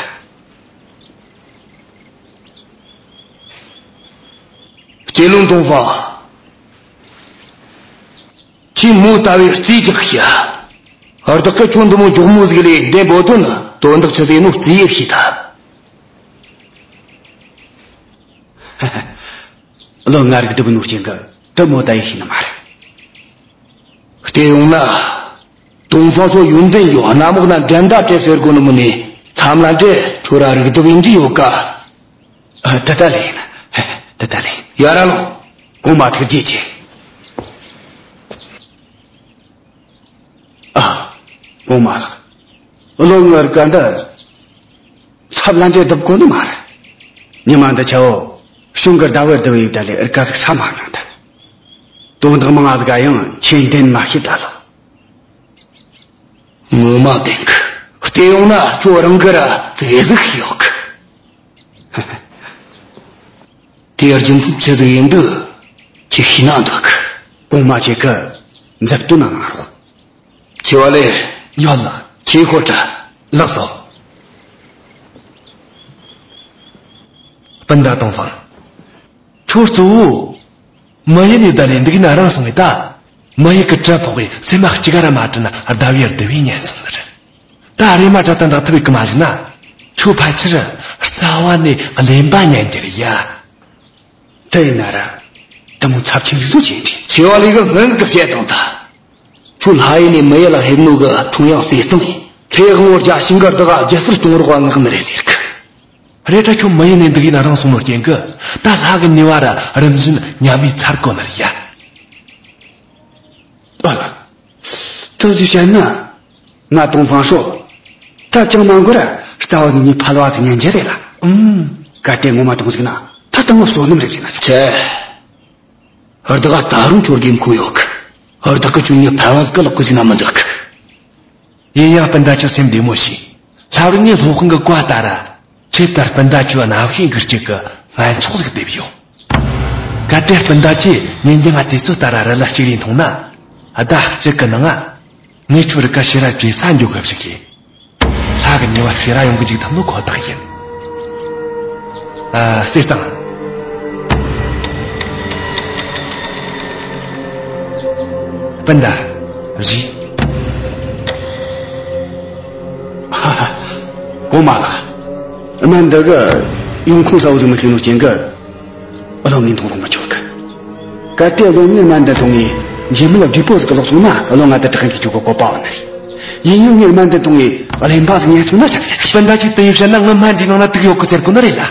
སྐྱེ་བློན་ཏོང་ཧྥང་། ཁྱེད་མོ་ལྟ་བུའི་རྩིས་རྒྱག་ཤེས། བདག་གི་ཁྱོད་འདི་མོ་མགྱོགས་མོ་ཟིག་ལས་འདེམས་འབོ་དོན་དོན་དག་ཆི་ཟིག་ནོ་རྩིས་ཡེ་ཤེས་ཐལ། བློན་ང་རིག་སྟོབས་ནོར་རྐྱེན་གི་དུ་མོ་ལྟ་ཡེ་ཤེས་ནི་མ་རེད། བལྟས་ཡོང་ན། ཏོང་ཧྥང་ཧྲོ་ཡོན་ཏན་ཡོད། གནམ་འོག་ན་འགྲན་ཟླ་བྲལ་ཟེར་གོ་ནི་མོ་ནི་མཚམས་ལ་འདྲེ་ཁྱོད་ར་རིག་སྟོབས་ཡིན་འདི་ཡོད་ཀ། ཨ། ད་ད་ལེན། ད་ད་ལེན། ཡར་ལོངས། གོང་མ་ཐུགས་རྗེ་ཆེ། ཨ། གོང་མ་ལགས། བློན་ངར་ག་འདི་ཚབ་ལ་འདྲེ་སྡུབ་གོ་ནི་མ་རེད། ཉི་མ་འདི་ཆའོ་གཞུང་གི་ཟླ་བར་བསྡུ་བའི་ད་ལས་ཨར་ཀ་ཟིག་ས་མ་མྱོང་ད། དོན་དག་མང་ང་ཟིག་ག་ཡང་ཆེན་ཏན་མ་ཤེས་ད་ལོ། ངོ་མ་བདེན་གི། བལྟས་ཡོང་ན་ཁྱོད་རང་གི་ར་ཙེ་ཟིག་ཤེས་ཡོད་གི། དེའི་རྒྱུ་མཚན་ཆི་ཟིག་ཡིན་འདུག་ཁྱེད་ཤེས་ན་འདོད་གི། གོང་མ་ཁྱེད་ཀི་མཛུབ་སྟོན་གནང་རོགས། ཆེ་བ་ལེ། ཡོད་ལགས། ཁྱེད་ཁོ་དྲ། ལགས་སོ། སྤུན་ཟླ་ཏོང་ཧྥང་། ཁྱོད་གཙོ་བོ། མི་ཡུལ་ནས་བསྡད་ནས་འདུག་ན་རང་སོང་ངེ་ད། མི་ཡུལ་གི་གྲལ་ཕོག་གི་སེམས་མ་གཅིག་ར་མ་དྲན་ན་ཟླ་བའི་བདུད་བའི་ཉན་སོང་ནི་རེད། ད་རེ་མ་དྲ་ད་འདག་ཐུབ་པའི་གི་མ་བྱུང་ན། ཁྱོད་ཕལ་ཆེར་རྩ་བ་ནས་གླེན་པ་ཉན་རྒྱུ་རེད་ཡ། དེ་ཡིན་ན་ར། དེ་མོ་ཚབས་ཆེན་ཟིག་བཟོ་བྱེད་འདྲི། ཆེ་བ་ལི་གི་སྔོན་གི་བཤད་དང་ད། ཁྱོད་ལྷ་ཡུལ་ནས་མི་ཡུལ་ལ་ཕེབས་ནོ་གི་ཁྲུང་ཡང་བརྩེ་གཙང་ཡིན། ལྷའི་དབང་བོ་རྒྱ་ཤིང་གི་བདག་ག་རྒྱལ་སར་སྐྱོང་རོགས་བ་ངག་ནི་རེད་ཟེར་གི། རེད་ད་ཁྱོད་མི་ཡུལ་ནས་འདུག་ཡིན་ན་རང་སོང་ནོ་རྐྱེན་གི། ད་ལྷ་གི་ནུས་པ་ར་རིམ་བཞིན་ཉམས་བའི་ཚར་གོ་ནི་རེད་ཡ། ཨ་ལ། ཐུགས་རྗེ་ཆེ་ན། ང་ཏོང་ཧྥང་ཧྲོ། ད་ཅང་མ་འགོར་ར་རྩ་བ་ནས་ངའི་ཕལ་བ་ཟིག་ཉན་རྒྱུ་རེད་ལ། ཨུམ། གལ་ཏེ་ངོ་མ་ཏོང་ཟིག་ན་ད་ད་ངོ་བསོད་ནམས་རེད་ཟེར་ན་ཆོག་ཁྱེད། བདག་ད་རུང་ཁྱོད་དགོས་མཁོ་ཡོད་གི། བདག་གི་ཁྱོད་ངའི་ཕལ་བ་ཟིག་གི་ལོག་གི་ཟིག་ན་མི་འདོད་གི། ཡིན་ཡང་སྤུན་ཟླ་ཁྱོད་སེམས་བདེ་མོ་བྱོས། ལྷ་རུ་ངའི་སློབ་དཔོན་གི་བཀའ་ལྟར། ཁྱེད་ལྟར་སྤུན་ཟླ་ཁྱོད་རྣམ་ཤེས་འགུལ་སྐྱོད་ཀྱི་ལྷན་ཚོགས་ཟིག་བསྡེབས་ཡོད། གལ་ཏེ་སྤུན་ཟླ་ཁྱེད་ཉིན་རྒྱུན་ང་དུས་ཚོད་ལྟར་ར་རི་ལ་གཅིག་རེ་མཐོང་ན། ཟླ་གཅིག་གི་ནང་ང་། ངས་ཁྱོད་རི་ཀ་ཕྱིར་ར་བྲོས་ས་འགྱོ་གི་བཞག་གི། ལྷ་གི་ནུས་པ་ཕྱིར་ར་ཡོང་གི་འཇུག་ཐུབ་ནོ་ཁོ་ཐག་ཡིན། ཨ། གསེར་ཐང་། སྤུན་ཟླ། རེད། ཧ་ཧ། གོང་མ་ལགས། སྨན་འདི་གི་ཡོང་ཁུངས་གསལ་བོ་ཟིག་མི་ཤེས་ནོ་རྐྱེན་གི། བློན་ངས་མཐོང་རོགས་མི་ཆོག་གི། གལ་ཏེ་བློན་ངས་སྨན་འདི་འཐུང་ངས་འཇིགས་མེད་ལ་བདེ་པོ་ཟིག་གི་ལོག་སོང་ན་བློན་ང་དེ་དྲག་གི་བཅུག་གི་བཀོད་པ་བ་ནི་རེད། ཡིན་ཡང་ངས་སྨན་འདི་འཐུང་ངས་གླེན་པ་ཟིག་ཉན་སོང་ན་ཆ་ཟིག་ཡ་ཆི། སྤུན་ཟླ་ཁྱེད་དེ་ཡིན་བཤད་ན་ངའི་སྨན་འདིའི་ནང་ན་དུག་ཡོད་གི་ཟེར་གོ་ནི་རེད་ལ།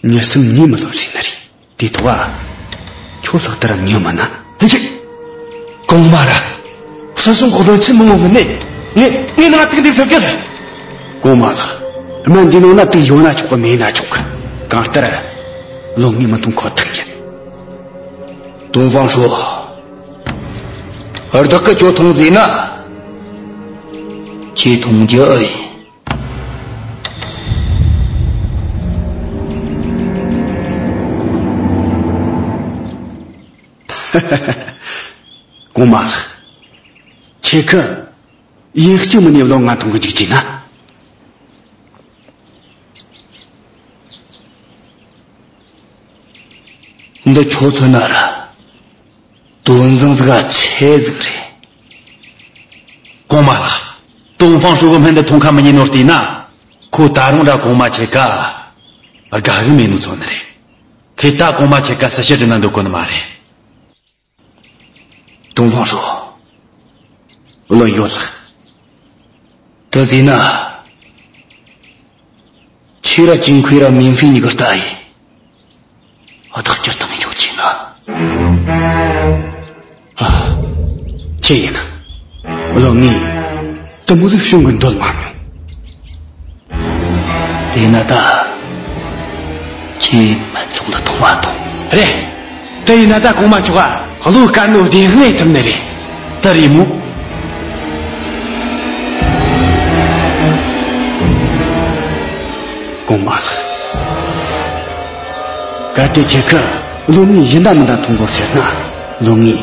མྱི་སེམས་ཉེས་མི་ལོན་ཟིན་ནི་རེད། དེ་ཐོག་ཨ། ཁྱོད་ལྷག་ལྟར་མྱི་མིན་ན། ཧེ་ཆི། གོང་མ་ར། སྲིད་གཞུང་གི་བློན་ཆེན་མི་ངོ་མིན་ནས། ངས་ངས་ནང་དུག་འདེབས་ཐུབ་ཀྱི་རེད། གོང་མ་ལགས། སྨན་འདི་ནང་ན་དུག་ཡོད་ན་ཆོག་གི། མེད་ན་ཆོག་གི། གང་ལྟར། བློན་ངས་མི་འཐུང་ཁོ་ཐག་ཡིན། ཏོང་ཧྥང་ཧྲོ། བདག་གིས་ཁྱོད་འཐུང་ཟེར་ན། ཁྱེད་འཐུང་རྒྱུ་ཨེ་ཡིན། གོང་མ་ལགས། ཁྱེད་ཀྱིས་ཡིན་གཅིག་མིན་ནས་བློན་ང་འཐུང་གི་འཇུག་རྒྱུ་ན། འདི་ཁྱོད་ཚོ་ན་ར། དོན་བཟང་ཟིག་ག་ཆེ་ཟིག་རེད། གོང་མ་ལགས། ཏོང་ཧྥང་ཧྲོ་གི་སྨན་འདི་འཐུང་ཁ་མི་ཉན་ནོ་བལྟས་ན། ཁོ་ད་རུང་ར་གོང་མ་ཁྱེད་ཀ་དགའ་གི་མེད་ནོ་ཚོ་ནི་རེད། ཁྱེད་ད་གོང་མ་ཁྱེད་ཀ་སུ་ཞིག་དྲན་ན་འདོད་གོ་ནི་མ་རེད། ཏོང་ཧྥང་ཧྲོ། བློན་ཡོད་ལགས། དེ་ཟེར་ན། ཁྱེད་ར་ཅིན་ཁུའེ་ར་མིན་ཧྥིན་གཉིས་ཀ་ལྟ་ཡི། བདག་སྤྱིར་བཏང་ཡོད་ཅེ་ན། ཨ། ཁྱེད་ཡིན་ན། བློན་ངས་དེ་མོ་ཟིག་བྱུང་གི་འདོད་མ་མྱོང་། དེས་ན་ད། ཁྱེད་སྨན་ཚོགས་ལ་ཐོང་བ་ཐོང་། རེད། དེ་ཡིན་ན་ད་གོང་མ་མཆོག་ག་བློ་དཀར་ནོ་བདེན་དཔང་ཐུབ་ནི་རེད། ད་རེད་མོ། གོང་མ་ལགས། གལ་ཏེ་ཁྱེད་ཀྱིས་བློན་ངའི་ཡིན་ད་མིན་ད་མཐོང་དགོས་ཟེར་ན། བློན་ངས་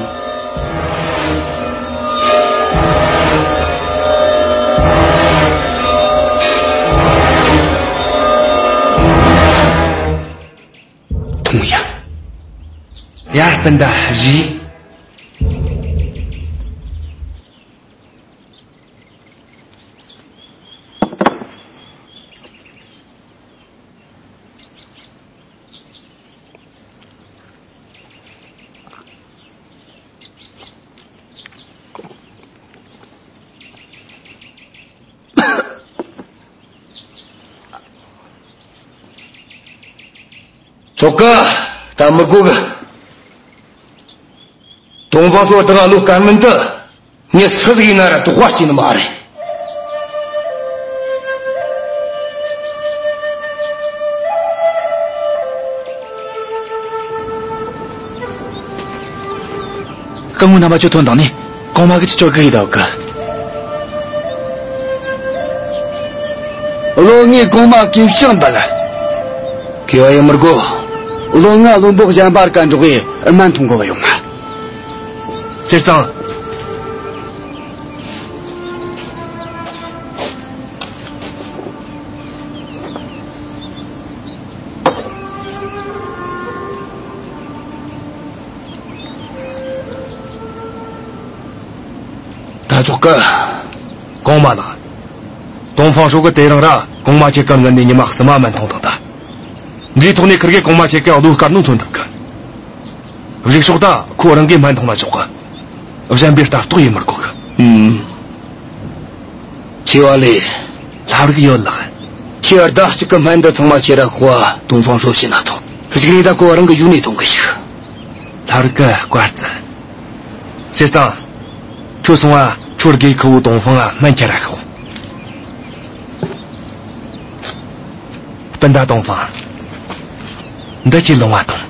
མཐོང་ཡ། ཡ། སྤུན་ཟླ་བཞི། ཆོག་གི། ད་མི་དགོས་གི། ཏོང་ཧྥང་ཧྲོས་ད་ང་བློ་དཀར་མིན་དུ། ངས་སུ་ཟིག་ཡིན་ན་ར་དོགས་པ་སྐྱེ་ནི་མ་རེད། སྐུ་ངོ་རྣམ་པ་ཁྱོད་ཐོན་དང་ནི། གོང་མ་གི་ཅི་ཅོག་གི་ཡི་ད་གི། བློན་ངས་གོང་མ་གི་ཤང་འབུལ། གི་བ་ཡི་མི་དགོས། བློན་ང་བློན་པོ་གཞན་པར་ཀ་འགྲོགས་ཡི་སྨན་འཐུང་དགོས་པ་ཡོད་མ། ཟེར་ཙང་། ད་ཆོག་གི། གོང་མ་ལགས། ཏོང་ཧྥང་ཧྲོས་གི་དེ་རིང་ར་གོང་མ་ཁྱེད་ཀྱི་སྔུན་ནས་ཉི་མ་གསུམ་མ་སྨན་འཐུང་དང་ད། འདིའི་ཐོག་ནས་ཁིར་གེ་གོང་མ་ཁྱེད་ཀྱི་བློ་དཀར་ནོ་མཚོན་ཐུབ་གི། རིག་ཤོག་ད་ཁོ་རང་གིས་སྨན་འཐུང་ན་ཆོག་གི། གཞན་པའི་ལྟ་རྟོག་ཡེ་མི་དགོས་གི། ཨུམ། ཆེ་བ་ལས། ལྷ་རིག་ཡོད་ལགས། ཁྱེད་ཟླ་གཅིག་གི་སྨན་འདི་ཚང་མ་ཁྱེད་ར་ཁོ་ཏོང་ཧྥང་ཧྲོས་བྱིན་ན་ཐོབ། གཞུག་ནས་ད་ཁོ་རང་གི་ཡུལ་ནས་ཐོན་གི་ཞིག། ལྷ་རིག་གི་བཀའ་བརྩི། ཟེར་ཙང་། ཁྱོད་སོང་ང་ཁྱོད་དགེ་ཁུ་བོ་ཏོང་ཧྥང་ང་སྨན་ཁྱེར་ར་ཤོག། སྤུན་ཟླ་ཏོང་ཧྥང་། འདི་ཁྱེད་ལོང་བ་ཐོངས།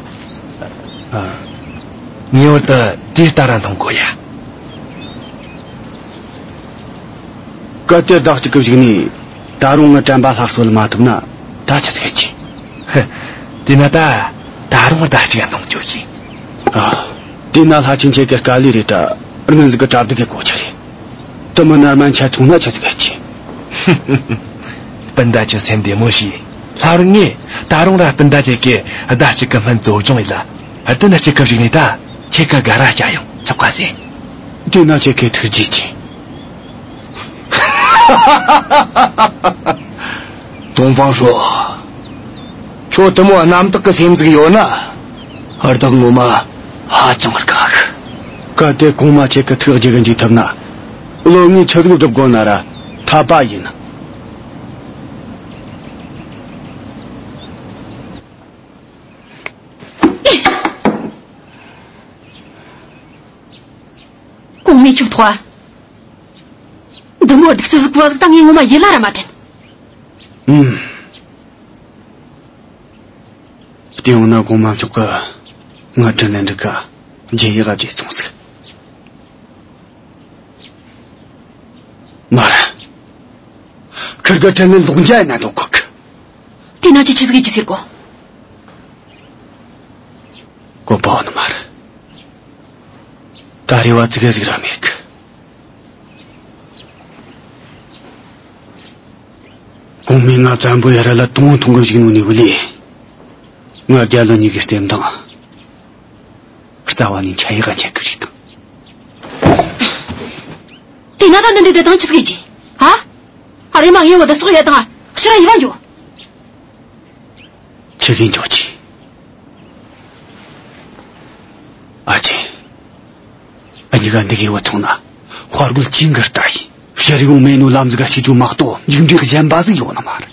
ཨ། ངེས་པར་དུ་དེ་ལྟ་ར་འཐུང་དགོས་ཡ། སྐབས་དེར་ཟླ་གཅིག་གི་གཞུག་ནས་ད་རུང་ངའི་དྲན་པ་སླར་གསོ་ལ་མ་ཐུབ་ན་ད་ཆི་ཟིག་ཡེད་རྒྱུ། ཧི། དེས་ན་ད་ད་རུང་ཟླ་གཅིག་འཐུང་རྒྱུ་ཞིག། ཨ། དེས་ན་ལྷ་ཆེན་ཁྱེད་ཀྱི་དཀའ་ལས་རེད་ད། སྔོན་ཟིག་གི་གྲ་སྒྲིག་གི་གོ་ཆ་རེད། དེ་མིན་ན་སྨན་ཆད་སོང་ན་ཆི་ཟིག་ཡེད་རྒྱུ། སྤུན་ཟླ་ཁྱོད་སེམས་བདེ་མོ་བྱོས། ལྷ་རིག་ངས་ད་རུང་ར་སྤུན་ཟླ་ཁྱེད་ཀྱི་ཟླ་གཅིག་གི་སྨན་བཙོ་སྦྱོང་ཡེད་ལ། དེ་ནས་གཅིག་གི་གཞུག་ནས་ད་ཁྱེད་ཀ་དགའ་ར་སྐྱེ་ཡོང་ཆོག་ག་ཟེ། དེས་ན་ཁྱེད་ཀྱི་ཐུགས་རྗེ་ཆེ། ཏོང་ཧྥང་ཧྲོས། ཁྱོད་དེ་མོ་རྣམ་དག་གི་སེམས་ཟིག་ཡོད་ན། བདག་ངོ་མ་ཧ་ཅང་དགའ་གི། གལ་ཏེ་གོང་མ་ཁྱེད་ཀྱི་ཐུགས་རྗེ་གིས་འཇིགས་ཐུབ་ན། བློན་ངས་ཆི་ཟིག་སྒྲུབ་དགོས་ན་ར་འཐད་པ་ཡིན། གོང་མའི་ཁྱོད་ཐོག་ཨ། འདི་མོ་སྡུག་ཙི་ཟིག་པོ་ཟིག་ད་ངས་ངོ་མ་ཡིད་ལ་ར་མ་དྲན། ཨུམ། བལྟས་འོང་ན་གོང་མ་མཆོག་གིས་ང་དྲིན་ལན་འགྲིག་ག་རྒྱལ་ཡག་ག་བརྗེད་སོང་ཟིག། མ་རེད། ཁིར་གི་དྲིན་ལན་ལོག་འཇལ་ཡེད་ན་འདོད་གོ་གི། དེས་ན་ཁྱེད་ཆི་ཟིག་ཡེད་རྒྱུ་ཟེར་གོ། བཀོད་པ་ནི་མ་རེད། ད་རེ་བ་ཙི་གེ་ཟིག་ར་མེད་གི། གོང་མས་ང་བཙན་པོ་ཡ་ར་ལ་དོང་ཐུང་གི་བཞུགས་ནོ་ནས་བུ་ལས། ང་རྒྱལ་ལོ་གཉིས་ཀྱི་རྩེ་མདངས། རྩ་བ་ནས་འཆད་ཡག་ག་འཆད་གི་རེད་དང་། དེས་ན་ད་འདི་འདི་དེ་དང་ཆི་ཟིག་ཡེད་རྒྱུ། ཧ། ཨ་རེ་མ་ངས་བུ་ད་སོག་ཡ་དང་ཕྱིར་ར་ཡི་བ་འགྱོ། ཆི་གིས་འགྱོ་རྒྱུ། ཨ་ཅེ། ཨ་ཉི་ག་འདི་གི་བུ་ཚང་ན། དཔའ་རྒོད་ཅིང་གི་ལྟ་ཡི། ཕྱིར་ཡོང་མེད་ནོ་ལམ་ཟིག་ག་ཞིག་འགྱོ་མ་གཏོགས་མཇུག་འབྲས་གཞན་པ་ཟིག་ཡོད་ནི་མ་རེད།